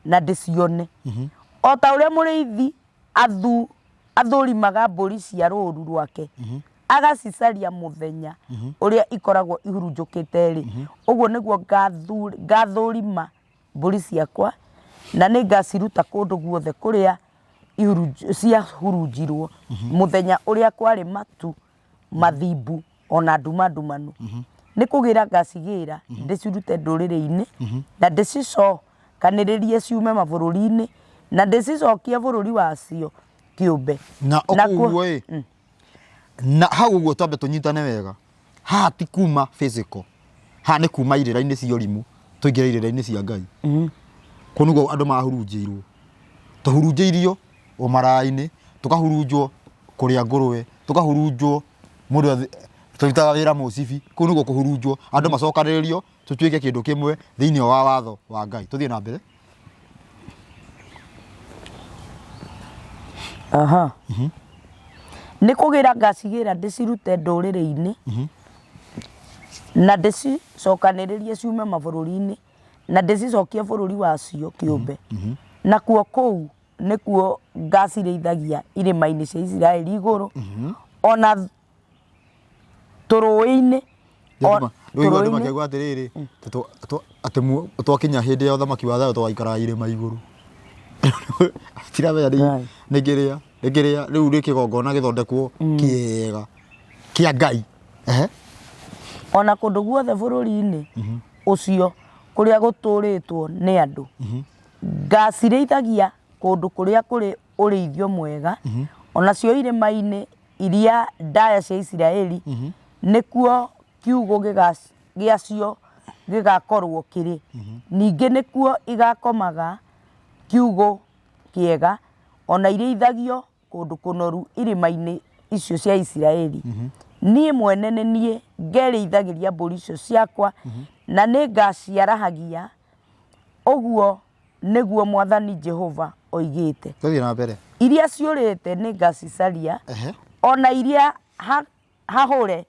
na ndĩcione. O ta ũrĩa mũrĩithi athu, athũrimaga mbũri cia rũũru rwake, agacicaria mũthenya ũrĩa ikoragwo ihurunjũkĩte-rĩ, ũguo nĩguo ngathu- ngathũrima mbũri ciakwa, na nĩngaciruta kũndũ guothe kũrĩa ciahurunjirwo mũthenya ũrĩa kwarĩ matu mathimbu o na nduma ndumanu. Nĩ kũgĩra ngacigĩra ndĩcirute ndũrĩrĩ-inĩ, na ndĩcicokanĩrĩrie ciume mabũrũri-inĩ, na ndĩcicokie bũrũri wacio kĩũmbe.
Na ũguo ĩ, na hau ũguo twambe tũnyitane wega haha ti kuma physical haha nĩ kuma irĩra-inĩ cia ũrimũ tũingĩre irĩra-inĩ cia Ngai kũu nĩguo andũ mahurunjĩirwo tũhurunjĩirio ũmaraya-inĩ tũkahurunjwo kũrĩa ngũrũwe tũkahurunjwo mũndũ tũrutaga wĩra mũcibi kũu nĩguo kũhurunjwo andũ macokanĩrĩrio tũtuĩke kĩndũ kĩmwe thĩinĩ wa watho wa Ngai tũthiĩ na mbere
Aha. Nĩ kũgĩra ngacigĩra ndĩcirute ndũrĩrĩ-inĩ na ndĩcicokanĩrĩrie ciume mabũrũri-inĩ na ndĩcicokie bũrũri wacio kĩũmbe. Nakuo kũu nĩkuo ngacirĩithagia irĩma-inĩ cia Isiraeli igũrũ, o na tũrũĩ-inĩ
o- Rĩu andũ tũrũĩ-inĩ. makiuga atĩrĩrĩ atĩ twakinya hĩndĩ ya ũthamaki wa thayũ tũgaikaraga irĩma igũrũ tiramenya nĩ kĩrĩa nĩ kĩrĩa rĩu nĩ kĩgongona gĩthondekwo kĩega kĩa Ngai ehe
ona kũndũ guothe bũrũri-inĩ ũcio kũrĩa gũtũũrĩtwo nĩ andũ ngacirĩithagia kũndũ kũrĩa kũrĩ ũrĩithio mwega onacio irĩma-inĩ iria ndaya cia Isiraeli nĩkuo kiugũ gĩacio gĩgakorwo kĩrĩ, ningĩ nĩkuo igakomaga kiugũ kĩega, o na irĩithagio kũndũ kũnoru irĩma-inĩ icio cia Isiraeli. Niĩ mwene nĩ niĩ ngerĩithagĩria mbũri icio ciakwa, na nĩngaciarahagia, ũguo nĩguo Mwathani Jehova oigĩte.
Tũthiĩ na mbere.
Iria ciũrĩte nĩngacicaria, o na iria ha, hahũre.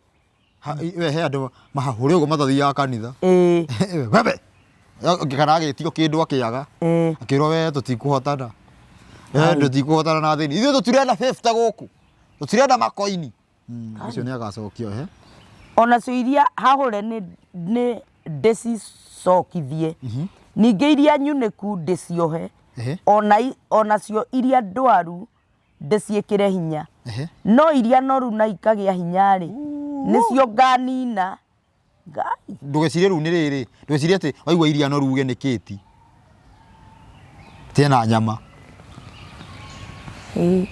Ha, we he andũ mahahũre ũguo matathiaga kanitha.
Ĩĩ.
Wewe kana agĩtio kĩndũ akĩaga.
Ĩĩ.
Akĩrwo we tũtikũhotana. Eh, tũtikũhotana na athĩni. Ithuĩ tũtirenda 50 gũkũ. Tũtirenda makoini. Ũcio nĩ agacokio he.
Onacio iria hahũre nĩ nĩ ndĩcicokithie, ningĩ iria nyunĩku ndĩciohe, ona i- onacio iria ndwaru ndĩciĩkĩre hinya. No iria noru na ikagĩa hinya-rĩ, nĩcio nganina. Ngai.
Ndũgecirie rĩu nĩ rĩrĩ, ndũgecirie atĩ waigua iria noru uge nĩ kĩti. Tie na nyama.
Ĩĩ.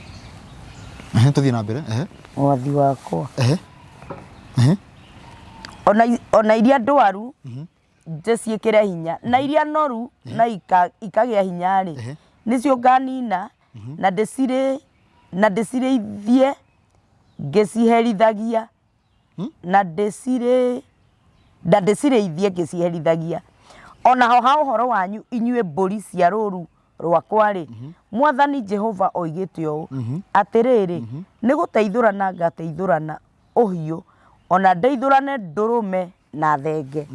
Ehe, tũthiĩ na mbere. Ehe.
Mwathi wakwa.
Ehe. Ehe.
Ona, ona iria ndwaru ndĩciĩkĩre hinya na iria noru na ikagĩa hinya-rĩ, nĩcio nganina na ndĩcirĩ na ndĩcirĩithie ngĩciherithagia na ndĩcirĩ na ndĩcirĩithie ngĩciherithagia. O naho ha ũhoro wanyu inyuĩ mbũri cia rũũru rwakwa-rĩ, Mwathani Jehova oigĩte ũũ, Atĩrĩrĩ, nĩ gũteithũrana ngateithũrana ũhiũ, o na ndeithũrane ndũrũme na thenge.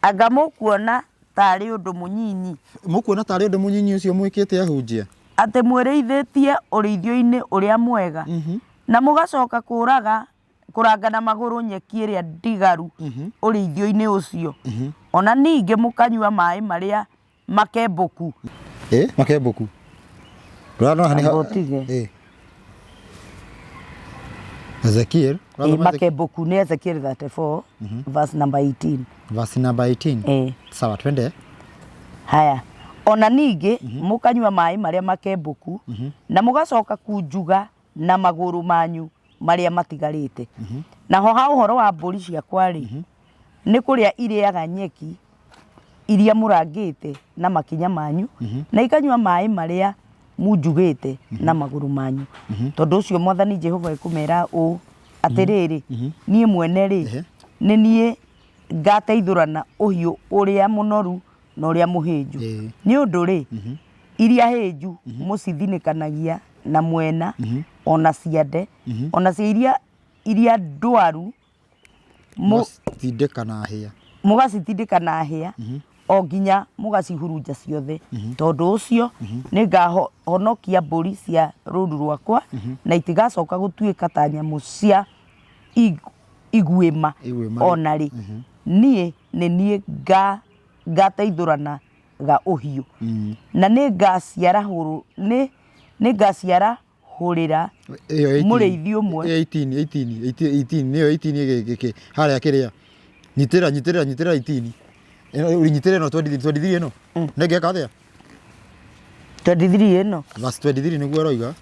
Anga mũkuona ta arĩ ũndũ mũnyinyi?
Mũkuona ta arĩ ũndũ mũnyinyi ũcio mwĩkĩte ahunjia?
Atĩ mwĩrĩithĩtie ũrĩithio-inĩ ũrĩa mwega, na mũgacoka kũũraga kũranga na magũrũ nyeki ĩrĩa ndigaru ũrĩithio-inĩ ũcio, o na ningĩ mũkanyua maĩ marĩa makembũku.
Ĩ, makembũku. Ũrona haha nĩ ha-
Amba ũtige.
Ĩ. Ezekiel.
Ĩ,
Ũrathoma Ezekiel?
makembũku nĩ Ezekiel 34 verse number 18.
Verse number 18.
Ĩ.
Sawa, twende.
Haya, o na ningĩ mũkanyua maĩ marĩa makembũku, na mũgacoka kunjuga na magũrũ manyu marĩa matigarĩte. Naho ha ũhoro wa mbũri ciakwa-rĩ, nĩ kũrĩa irĩaga nyeki iria mũrangĩte na makinya manyu, na ikanyua maĩ marĩa munjugĩte na magũrũ manyu. Tondũ ũcio Mwathani Jehova ekũmera ũũ, atĩrĩrĩ, niĩ mwene-rĩ, nĩ niĩ ngateithũrana ũhiũ ũrĩa mũnoru na ũrĩa mũhĩnju. Nĩ ũndũ-rĩ, iria hĩnju mũcithinĩkanagia na mwena, o na ciande, o nacio iria iria ndwaru
Mũgacitindĩka na hĩa.
Mũgacitindĩka na hĩa, o nginya mũgacihurunja ciothe. Tondũ ũcio nĩngahonokia mbũri cia rũũru rwakwa, na itigacoka gũtuĩka ta nyamũ cia iguĩma
Iguĩma.
o na rĩ. Niĩ nĩ niĩ ngateithũrana ga ũhiũ, na nĩngaciarahũrũ nĩ nĩngaciarahũrĩra
Ĩyo 18.
mũrĩithi ũmwe.
Ĩyo 18, 18, 18, nĩyo 18 ĩgĩ harĩa kĩrĩa. Nyitĩrĩra, nyitĩrĩra, nyitĩrĩra 18. Ĩno nyitĩrĩra ĩno 23, 23 ĩno. Nĩngeka atĩa?
23 ĩno.
Verse 23 nĩguo ĩroiga.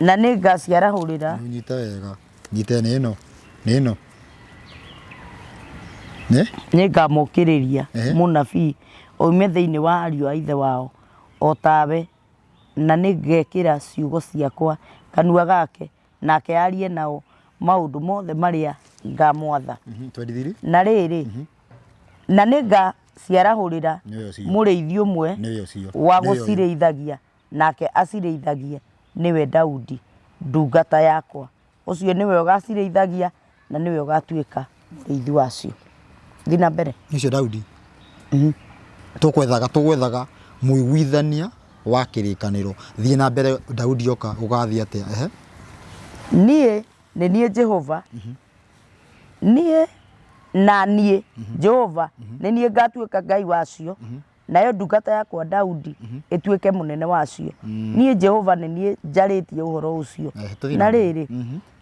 Na nĩngaciarahũrĩra.
Nyite wega. Nyite nĩ ĩno. Nĩ ĩno. Nĩ?
Nĩngamokĩrĩria
Ehe.
mũnabii oime thĩinĩ wa ariũ a ithe wao o tawe, na nĩngekĩra ciugo ciakwa kanua gake, nake aarie nao maũndũ mothe marĩa ngamwatha.
23.
Na rĩrĩ, na nĩngaciarahũrĩra
Nĩwe ũcio.
mũrĩithi ũmwe
Nĩwe ũcio.
wa
Nĩwe ũyũ.
gũcirĩithagia, nake acirĩithagie, nĩwe Daudi ndungata yakwa. Ũcio nĩwe ũgacirĩithagia na nĩwe ũgatuĩka mũrĩithi wacio. Thiĩ na mbere.
Ũcio Daudi. Tũkwethaga tũgwethaga mũiguithania wa kĩrĩkanĩro. Thiĩ na mbere Daudi oka gũgathiĩ atĩa? Ehe.
Niĩ nĩ niĩ Jehova, niĩ na niĩ Jehova nĩ niĩ ngatuĩka Ngai wacio, nayo ndungata yakwa Daudi ĩtuĩke mũnene wacio. Niĩ Jehova nĩ niĩ njarĩtie ũhoro ũcio.
Eh, tũthiĩ
Na
na mbere.
rĩrĩ,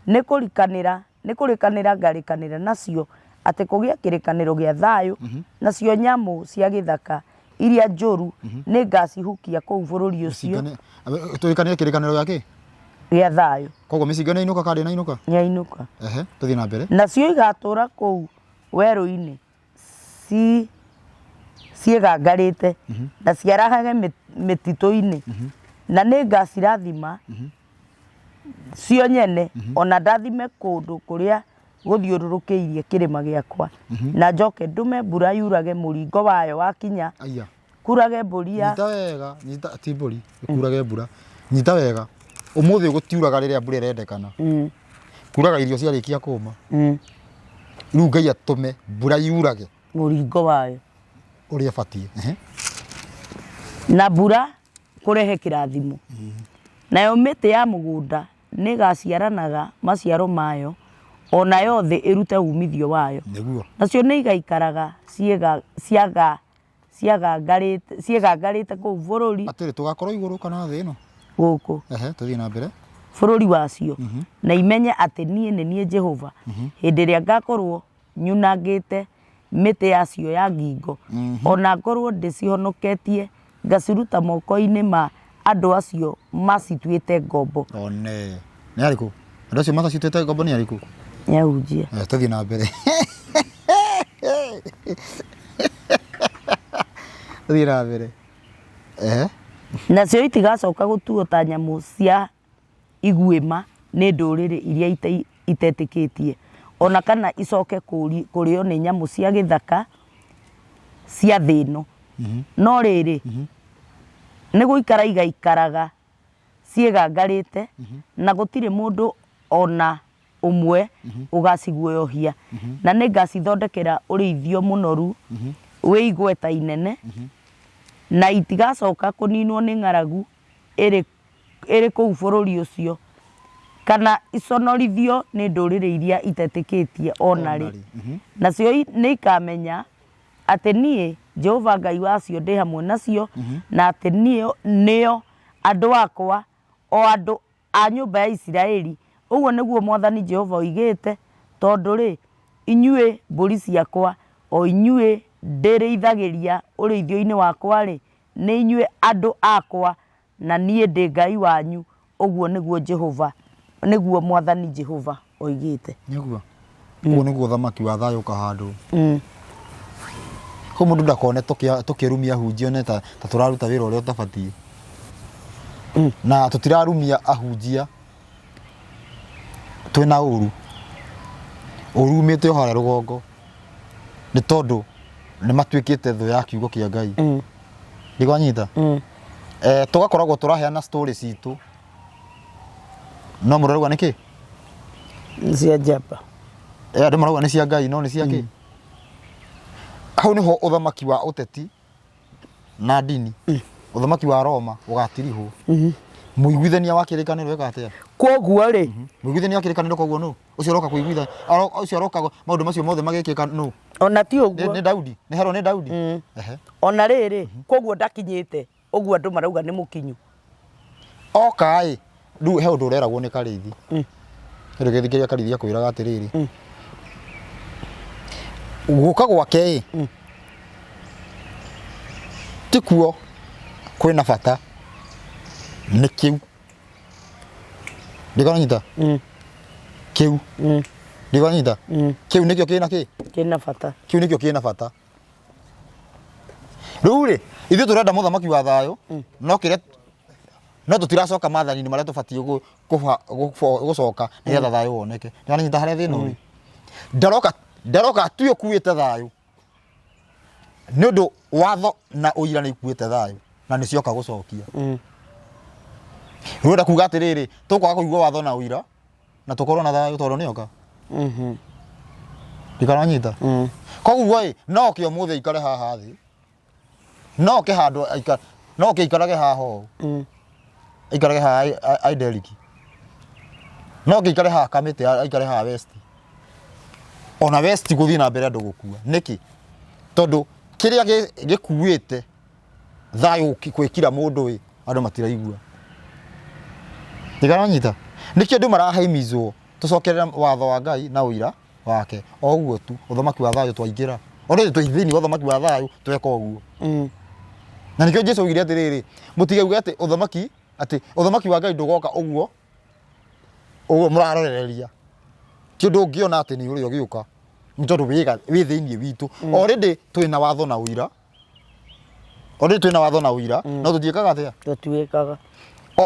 nĩ kũrikanĩra nĩ kũrĩkanĩra ngarĩkanĩra nacio atĩ kũgĩe kĩrĩkanĩro gĩa thayũ, nacio nyamũ cia gĩthaka iria njũru nĩ ngacihukia kũu bũrũri ũcio.
Mĩcinga nĩ- Tũrĩkanĩre kĩrĩkanĩro gĩa kĩ?
Gĩa thayũ.
Koguo mĩcinga nĩ yainũka kana ndĩnainũka?
Nĩ yainũka.
Ehe, tũthiĩ na mbere.
Nacio igatũũra kũu werũ-inĩ ci ciĩgangarĩte na ciarahage mĩtitũ-inĩ, na nĩ ngacirathima cio nyene, o na ndathime kũndũ kũrĩa gũthiũrũrũkĩirie kĩrĩma gĩakwa, na njoke ndũme mbura yurage mũringo wayo wakinya,
Aya.
kurage mbũri ya
Nyita wega, nyita ti mbũri, ĩkurage mbura. Nyita wega. Ũmũthĩ gũtiuraga rĩrĩa mbura ĩrendekana. Kuraga irio ciarĩkia kũma. Rĩu Ngai atũme mbura yurage
mũringo wayo
ũrĩa ĩbatiĩ. Ehe.
Na mbura kũrehe kĩrathimo. Nayo mĩtĩ ya mũgũnda nĩĩgaciaranaga maciaro mayo, o nayo thĩ ĩrute uumithio wayo.
Nĩguo.
Nacio nĩigaikaraga ciĩga, ciaga, ciagangarĩte, ciĩgangarĩte kũu bũrũri.
Atĩrĩ, tũgakorwo igũrũ kana thĩ ĩno?
Gũkũ.
Ehe, tũthiĩ na mbere.
Bũrũri wacio. Na imenye atĩ niĩ nĩ niĩ Jehova, hĩndĩ ĩrĩa ngakorwo nyunangĩte mĩtĩ yacio ya ngingo, o na ngorũo ndĩcihonoketie ngaciruta moko-inĩ ma andũ acio macituĩte ngombo.
One. Nĩ arĩkũ? Andũ acio macituĩte ngombo nĩ arĩkũ?
Nĩ ahunjia.
Eh, tũthiĩ na mbere. Tũthiĩ na mbere. Ehe.
Nacio itigacoka gũtuo ta nyamũ cia iguĩma nĩ ndũrĩrĩ iria itetĩkĩtie, o na kana icoke kũrĩo nĩ nyamũ cia gĩthaka cia thĩ ĩno. No rĩrĩ, nĩ gũikara igaikaraga ciĩgangarĩte, na gũtirĩ mũndũ o na ũmwe ũgaciguoyohia, na nĩngacithondekera ũrĩithio mũnoru wĩ igweta inene, na itigacoka kũninwo nĩ ng'aragu ĩrĩ ĩrĩ kũu bũrũri ũcio, kana iconorithio nĩ ndũrĩrĩ iria itetĩkĩtie o na rĩ. Nacio nĩikamenya atĩ niĩ, Jehova Ngai wacio, ndĩ hamwe nacio, na atĩ niĩ nĩo andũ akwa, o andũ a nyũmba ya Isiraeli, ũguo nĩguo Mwathani Jehova oigĩte, tondũ-rĩ, inyuĩ mbũri ciakwa, o inyuĩ ndĩrĩithagĩria ũrĩithio-inĩ wakwa-rĩ, nĩ inyuĩ andũ akwa, na niĩ ndĩ Ngai wanyu, ũguo nĩguo Jehova, nĩguo Mwathani Jehova oigĩte.
Nĩguo. Ũguo nĩguo ũthamaki wa thayũ ũkahandwo. Kũu mũndũ ndakone tũkĩrumia ahunjia one ta ta tũraruta wĩra ũrĩa ũtabatiĩ. Na tũtirarumia ahunjia twĩna ũru. Ũru umĩte o harĩa rũgongo. Nĩ tondũ nĩ matuĩkĩte thũ ya kiugo kĩa Ngai. Ndigwanyita? Eh, tũgakoragwo tũraheana story citũ. No mũndũ arauga nĩkĩ?
Nĩ cia njamba.
Eh, andũ marauga nĩ cia Ngai no nĩ cia kĩ? Hau nĩho ũthamaki wa ũteti na ndini ũthamaki wa Roma ũgatirihwo. Mũiguithania wa kĩrĩkanĩro eka atĩa?
Kwoguo rĩ,
Mũiguithania wa kĩrĩkanĩro koguo nũ? Ũcio ũroka kũiguitha, ũcio ũroka maũndũ macio mothe magĩkĩka nũ?
Ona ti ũguo.
Nĩ Daudi, nĩ herwo nĩ Daudi. Ehe.
Ona rĩrĩ, kwoguo ndakinyĩte ũguo andũ marauga nĩ mũkinyu.
Oka ĩ, rĩu he ũndũ ũreragwo nĩ Karĩithi. He ũndũ kĩrĩa Karĩithi akwĩraga atĩrĩrĩ, gũka gwake ĩ, ti kuo kwĩna bata, nĩ kĩu. Ndĩkanyita? Kĩu. Ndĩkanyita? Kĩu nĩkĩo kĩna kĩ?
Kĩna bata.
Kĩu nĩkĩo kĩna bata. Rĩu rĩ, ithuĩ tũrenda mũthamaki wa thayũ, no kĩrĩa no tũtiracoka maathani-inĩ marĩa tũbatiĩ gũcoka nĩgetha thayũ woneke. Nĩwanyita harĩa thĩna ũrĩ? Ndaroka ndaroka tu ũkuĩte thayũ. Nĩ ũndũ watho na ũira nĩ ikuĩte thayũ na nĩ cioka gũcokia. Rĩu ũrenda kuga atĩrĩrĩ, tũkwaga kũigua watho na ũira na tũkorwo na thayũ tondũ nĩoka. Ndikaranyita. Koguo ĩ, no oke ũmũthĩ aikare haha thĩ. No oke handũ aikare, no oke aikarage haha ũũ. Aikarage haha Aideriki. No oke aikare haha Kamĩtĩ, aikare haha West. Ona West gũthiĩ na mbere andũ gũkua. Nĩkĩ? Tondũ kĩrĩa gĩkuĩte thayũ gwĩkira mũndũ ĩ, andũ matiraigua. Ndikaranyita. Nĩkĩo andũ marahaimizwo tũcokerere watho wa Ngai na ũira wake. O ũguo tu, ũthamaki wa thayũ twaingĩra. Already twĩ thĩinĩ wa ũthamaki wa thayũ tweka ũguo. Na nĩkĩo Jesu oigire atĩrĩrĩ, mũtigauge atĩ ũthamaki, atĩ ũthamaki wa Ngai ndũgoka ũguo, ũguo mũrarorereria. Ti ũndũ ũngĩona atĩ nĩ ũrĩa ũgĩũka, nĩ tondũ wĩ thĩinĩ witũ. Already twĩna watho na ũira. Already twĩna watho na ũira, no tũtiĩkaga atĩa?
Tũtiĩkaga.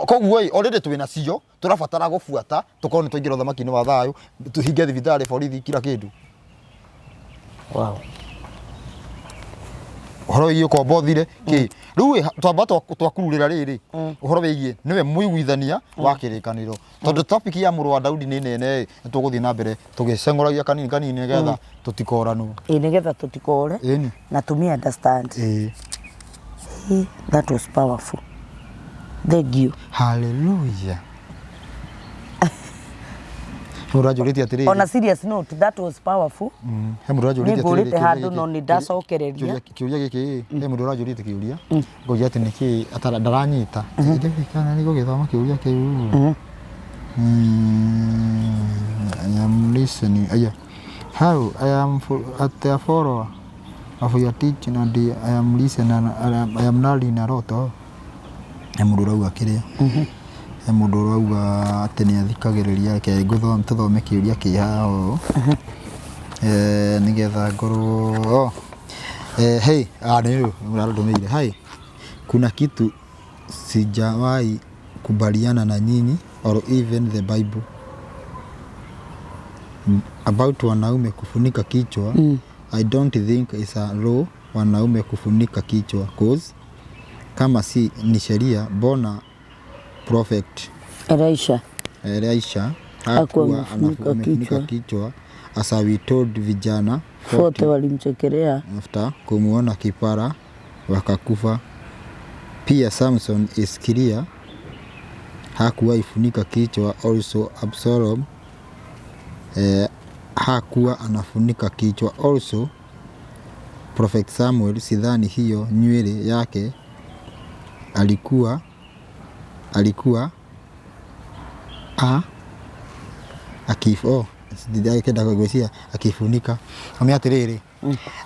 Koguo ĩ, already twĩna cio, tũrabatara gũbuata, tũkorwo nĩ twaingĩra ũthamaki-inĩ wa thayũ, tũhinge thibitarĩ, borithi, kila kĩndũ.
Wow.
Ũhoro wĩgiĩ ũkombo ũthire kĩ rĩu ĩ, twamba twakururĩra rĩrĩ ũhoro wĩgiĩ nĩwe mũiguithania wa kĩrĩkanĩro tondũ topic ya mũrũ wa Daudi nĩ nene ĩ, nĩ tũgũthiĩ na mbere tũgĩceng'ũragia kanini kanini nĩgetha tũtikoranwo.
Ĩ nĩgetha tũtikore
Ĩni.
na tũmi understand.
Ĩĩ.
That was powerful. Thank you.
Hallelujah. He mũndũ ũranjũrĩtie atĩrĩrĩ.
On a serious note, that was powerful.
He mũndũ ũranjũrĩtie
Nĩ
atĩrĩrĩ,
ngũrĩte
kĩũria
handũ
gĩkĩ-
no nĩ ndacokereria.
Kĩũria gĩkĩ ĩ, he mũndũ ũranjũrĩtie kĩũria ngoria atĩ nĩkĩ ndaranyita Ndĩrĩ kana nĩ gũgĩthoma kĩũria kĩu. I am listening. Aya. How I am at a follower of your teaching and I am listening and I am learning a lot. Oh. He mũndũ ũrauga kĩrĩa. He mũndũ ũrauga atĩ nĩ athikagĩrĩria, reke tũthome kĩũria kĩ haha ũũ. Nĩgetha ngorwo oh. Hey, nĩ ũyũ ũrandũmĩire. Hi, kuna kitu sijawahi kubaliana na nyinyi or even the Bible about wanaume kufunika kichwa. I don't think it's a law wanaume kufunika kichwa, cause kama si ni sheria, mbona prophet
Elisha
Elisha
hakuwa
hakuwa
amefunika
amefunika
kichwa.
Kichwa as we told vijana
40
40
walimchekelea.
After kumuona kipara wakakufa. Pia Samson is clear hakuwa ifunika kichwa. Also Absalom hakuwa anafunika kichwa. Also Prophet Samuel, sidhani hiyo nywele yake alikuwa a akif oh ndĩrakĩenda gwĩciria akifunika. Ame atĩrĩrĩ,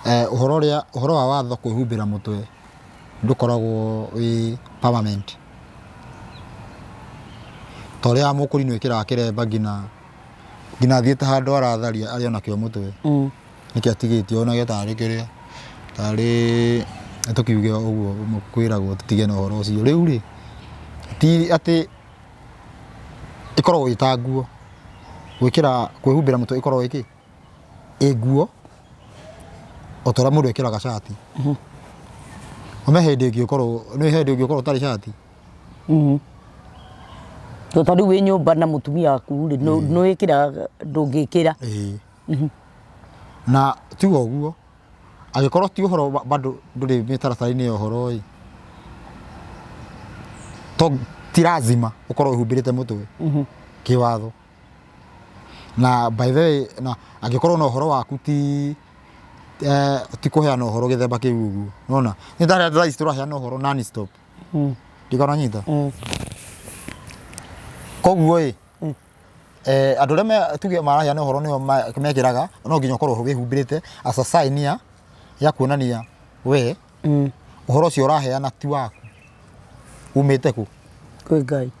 ũhoro ũrĩa ũhoro wa watho kwĩhumbĩra mũtwe ndũkoragwo wĩ permanent, ta ũrĩa mũkũrinũ ĩkĩraga kĩremba nginya athiĩte handũ aratharia arĩ onakĩo mũtwe. Nĩkĩo atigĩtie onage tarĩ kĩrĩa tarĩ tũkiuge ũguo kwĩragwo tũtige na ũhoro ũcio. Rĩu rĩ, ti atĩ ĩkoragwo ĩ ta nguo gwĩkĩra kwĩhumbĩra mũtwe, ĩkoragwo ĩkĩ ĩ nguo o ta ũrĩa mũndũ ekĩraga cati. Ome hĩndĩ ĩngĩ ũkorwo nĩ hĩndĩ ĩngĩ ũkorwo ũtarĩ cati.
To ta rĩu wĩ nyũmba na mũtumia waku rĩ, nĩ wĩkĩraga, ndũngĩkĩra.
Ĩĩ, na tiga ũguo angĩkorwo ti ũhoro bado ndũrĩ mĩtaratara-inĩ ya ũhoro ĩ, to ti lazima ũkorwo wĩhumbĩrĩte mũtwe kĩwatho. Na by the way, na angĩkorwo na ũhoro waku ti kũheana ũhoro gĩthemba kĩu ũguo nona nĩ tarĩa thaa ici tũraheana ũhoro non stop, ndikananyita. Koguo ĩ, andũ arĩa tuge maraheana ũhoro nĩo mekĩraga, no nginya ũkorwo wĩhumbĩrĩte as a sign ya kuonania we ũhoro ũcio ũraheana ti waku, umĩte kũ?
Kwĩ Ngai.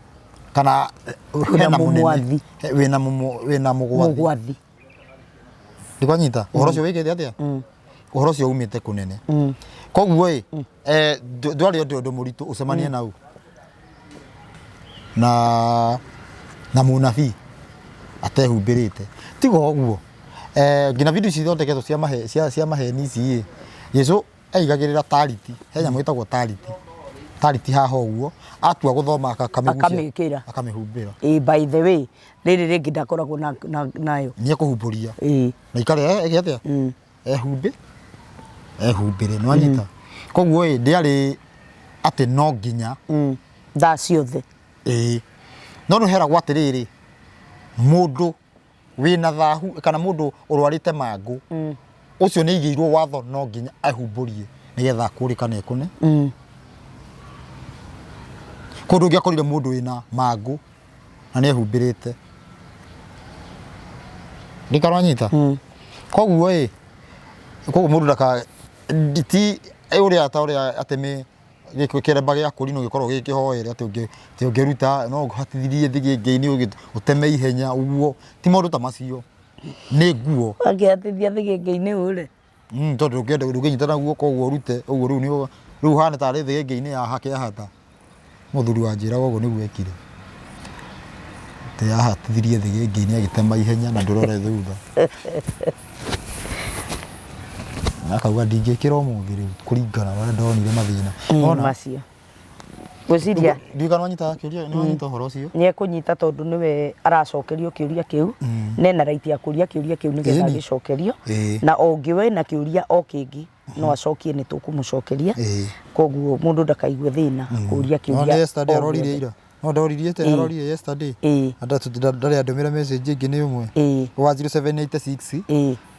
Kana
Kwĩna
hena mũnene.
Mũmwathi.
Wĩna mũgwathi.
Mũgwathi.
Ndikwanyita ũhoro ũcio wĩkĩte atĩa, ũhoro ũcio umĩte kũnene. Koguo ĩ, ndwarĩ ũndũ mũritũ ũcemanie nau na mũnabii atehumbĩrĩte. Tiga ũguo, nginya video ici ithondeketwo cia maheni ici ĩ, Jesũ aigagĩrĩra tariti, he nyamũ ĩtagwo tariti, tariti haha ũguo, atua gũthoma akamĩgucia.
Akamĩkĩra.
Akamĩhumbĩra.
Ĩ, by the way, rĩrĩ rĩngĩ ndakoragwo nayo.
Nĩ ekũhumbũria. Na ikare eke atĩa? Ehumbĩ ehumbĩre, nĩwanyita? Koguo ĩ, ndĩarĩ atĩ no nginya.
Thaa ciothe.
Ĩĩ, no nĩ heragwo atĩrĩrĩ, mũndũ wĩna thahu kana mũndũ ũrwarĩte mangũ, ũcio nĩ aigĩirwo watho no nginya ehumbũrie nĩgetha akũrĩkane ekũne. Kũndũ ũngĩakorire mũndũ wĩna mangũ na nĩ ehumbĩrĩte, ndikarwanyita. Koguo ĩ, koguo mũndũ ndaka ti ũrĩa ta ũrĩa atĩ mĩ kĩremba gĩa kũrinũ gĩkorwo gĩ kĩhoere atĩ ũngĩruta no ũhatithirie thigĩngĩ-inĩ ũteme ihenya ũguo, ti maũndũ ta macio, nĩ nguo.
Angĩhatithia thĩgĩngĩ-inĩ ũre.
Tondũ ndũngĩenda ndũngĩnyita na guoko ũguo ũrute ũguo, rĩu nĩ rĩu ũhana tarĩ thĩgĩngĩ-inĩ ya kĩahata. Mũthuri wa njĩraga ũguo nĩguo ekire, atĩ ahatithirie thĩgĩngĩ-inĩ agĩtema ihenya na ndũrore thutha. Akauga ndingĩkĩra ũmũthĩ rĩu kũringana na ũrĩa ndonire mathĩna. Wona?
Macio. Ngwĩciria
Ndiũĩ kana wanyita kĩũria, nĩ wanyita ũhoro ũcio.
Nĩ ekũnyita tondũ nĩwe aracokerio kĩũria kĩu na ena right ya kũria kĩũria kĩu nĩgetha
Ĩni.
agĩcokerio.
Ĩĩ.
Na o ũngĩ wĩna kĩũria o kĩngĩ no acokie, nĩ tũkũmũcokeria. Koguo mũndũ ndakaigue thĩna kũria
No
kĩũria
nĩ yesterday
o
aroririe
gĩothe.
ira. No ndoririe tene, aroririe yesterday. Na ndarĩ andũmĩra message ĩngĩ nĩ ũmwe. Wa 0786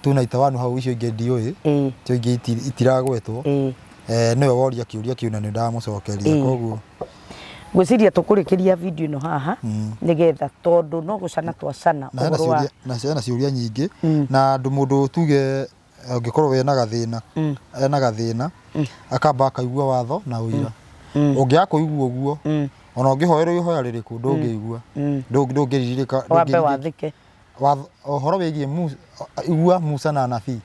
291 hau, icio ingĩ ndiũĩ. Icio ingĩ itiragwetwo. Nĩwe woria kĩũria kĩu na nĩ ndamũcokeria koguo.
Ngwĩciria tũkũrĩkĩria video ĩno haha nĩgetha tondũ no gũcana twacana
Na hena
ũhoro wa
ciũria, na hena ciũria nyingĩ na andũ, mũndũ tuge angĩkorwo wena gathĩna, ena gathĩna, akamba akaigua watho na ũira. Ũngĩaga kũigua ũguo, ona ũngĩhoerwo ihoya rĩrĩkũ, ndũngĩigua. Ndũngĩrirĩka.
Wambe wathĩke.
Ũhoro wĩgiĩ igua Musa na anabii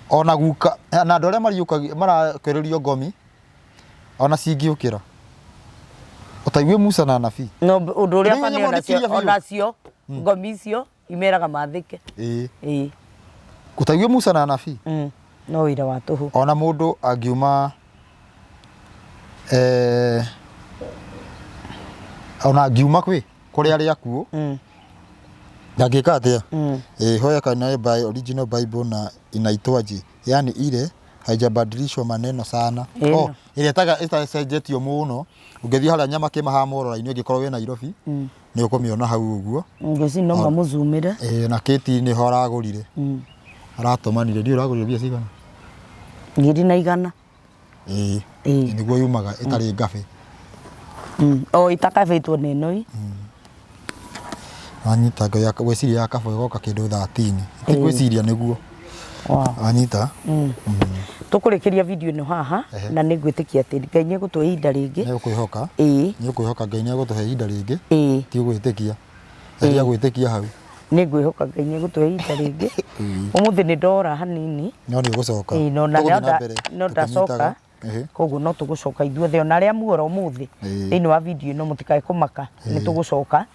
ona guka na andũ arĩa mariũkagia marakwĩrĩrio ngomi ona cingĩũkĩra ũtaigue Musa na anabii.
No ũndũ ũrĩa
Rĩu
bani
nyamũ
onacio
ndikĩria biũ.
Onacio ngomi icio imeraga mathĩke.
Ĩĩ, ũtaigue Musa na anabii.
No wĩra wa tũhũ.
Ona mũndũ angiuma ona angiuma kwĩ kũrĩ arĩa akuũ ndangĩka atĩa? Hoya kana by original Bible na inaitwaje, yani ile haijabadilishwa maneno sana.
Ĩno.
Oh, ĩrĩa ĩtacenjetio mũno, ũngĩthiĩ harĩa nyama kĩmaha mũrora-inĩ, ũngĩkorwo wĩ Nairobi, nĩ ũkũmĩona hau ũguo.
Ngwĩciria no mamũzumĩre.
Ĩĩ, na kĩti nĩho aragũrire, aratũmanire, ndiũĩ ũragũrire mbia cigana.
1,100.
Ĩĩ. Nĩguo yumaga ĩtarĩ ngabe.
O itakabĩtwo nĩ ĩno ĩ.
Wanyita ngo ya gwĩciria ya kabo ĩgoka kĩndũ 13, ti gwĩciria nĩguo. Wanyita.
Tũkũrĩkĩria video ĩno haha na nĩ ngwĩtĩkia atĩ Ngai nĩ egũtũhe ihinda rĩngĩ.
Nĩ ũkwĩhoka. Nĩ ũkwĩhoka Ngai nĩ egũtũhe ihinda rĩngĩ. Ti ũgwĩtĩkia, eria gwĩtĩkia hau.
Nĩ ngwĩhoka Ngai nĩ egũtũhe ihinda rĩngĩ. Ũmũthĩ nĩ ndora hanini.
No nĩ ũgũcoka.
Ĩĩ, no na
Tũgũthiĩ na mbere
no ndacoka.
tũkĩnyitaga.
Koguo no tũgũcoka ithuothe, ona arĩa muora ũmũthĩ thĩinĩ wa video ĩno, mũtikae kũmaka, nĩ tũgũcoka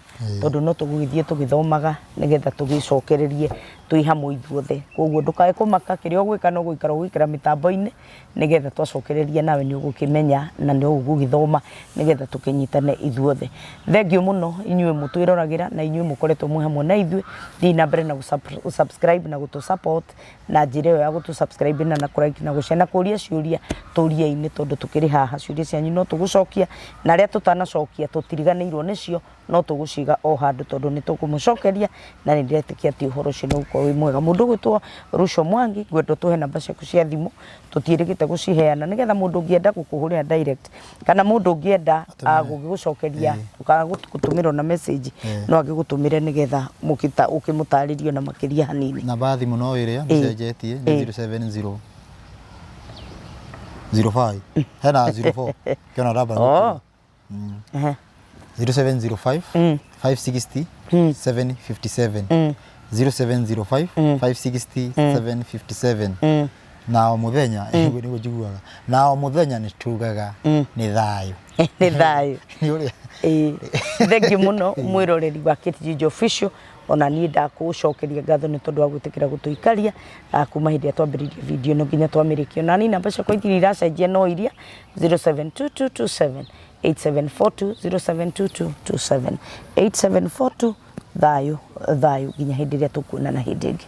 tondũ no tũgũgĩthiĩ tũgĩthomaga nĩgetha tũgĩcokererie twĩ hamwe ithuothe. Koguo ndũkae kũmaka, kĩrĩa ũgwĩka no gũikara ũgũikara mĩtambo-inĩ nĩgetha twacokereria nawe nĩ ũgũkĩmenya na nĩ ũgũgĩthoma nĩgetha tũkĩnyitane ithuothe. Thengiũ mũno inyuĩ mũtwĩroragĩra na inyuĩ mũkoretwo mwĩ hamwe na ithuĩ. Thiĩ na mbere na gũ subscribe na gũtũ support na njĩra ĩyo ya gũtũ subscribe na kũ like na gũ share na kũria ciũria, tũriei-inĩ tondũ tũkĩrĩ haha, ciũria cianyu no tũgũcokia, na arĩa tũtanacokia tũtiriganĩirwo nĩcio, no tũgũciga o handũ tondũ nĩ tũkũmũcokeria na nĩ ndĩretĩkia atĩ ũhoro ũcio nĩ ũgũkorwo wĩ mwega. Mũndũ ũgwĩtwo Ruco Mwangi, ngwenda ũtũhe namba ciaku cia thimũ, tũtiĩrĩgĩte gũciheana, nĩgetha mũndũ ũngĩenda gũkũhũrĩra direct kana mũndũ ũngĩenda gũgĩgũcokeria kana gũtũmĩra na message, no agĩgũtũmĩre nĩgetha ũkĩmũtarĩrie na makĩria hanini.
Namba ya thimũ no ĩrĩa ndĩcenjetie, nĩ 070 05, hena 04 kĩona namba. 0705 560 757, 0705 560 757. Na o mũthenya nĩguo njiguaga, na o mũthenya nĩ tugaga nĩ thayũ.
Nĩ thayũ.
Nĩ ũrĩa.
Ĩĩ, thengiũ mũno mwĩroreri wa Kate Official, ona niĩ ndakũcokeria ngatho nĩ tondũ wa gwĩtĩkĩra gũtũikaria kuma hĩndĩ ĩrĩa twambĩrĩirie video ĩno nginya twamĩrĩkia. Ona niĩ namba ciakwa itirĩ iracenjia, no iria 072227 8742, 072227 8742. Thayũ thayũ nginya hĩndĩ ĩrĩa tũkuonana hĩndĩ ĩngĩ.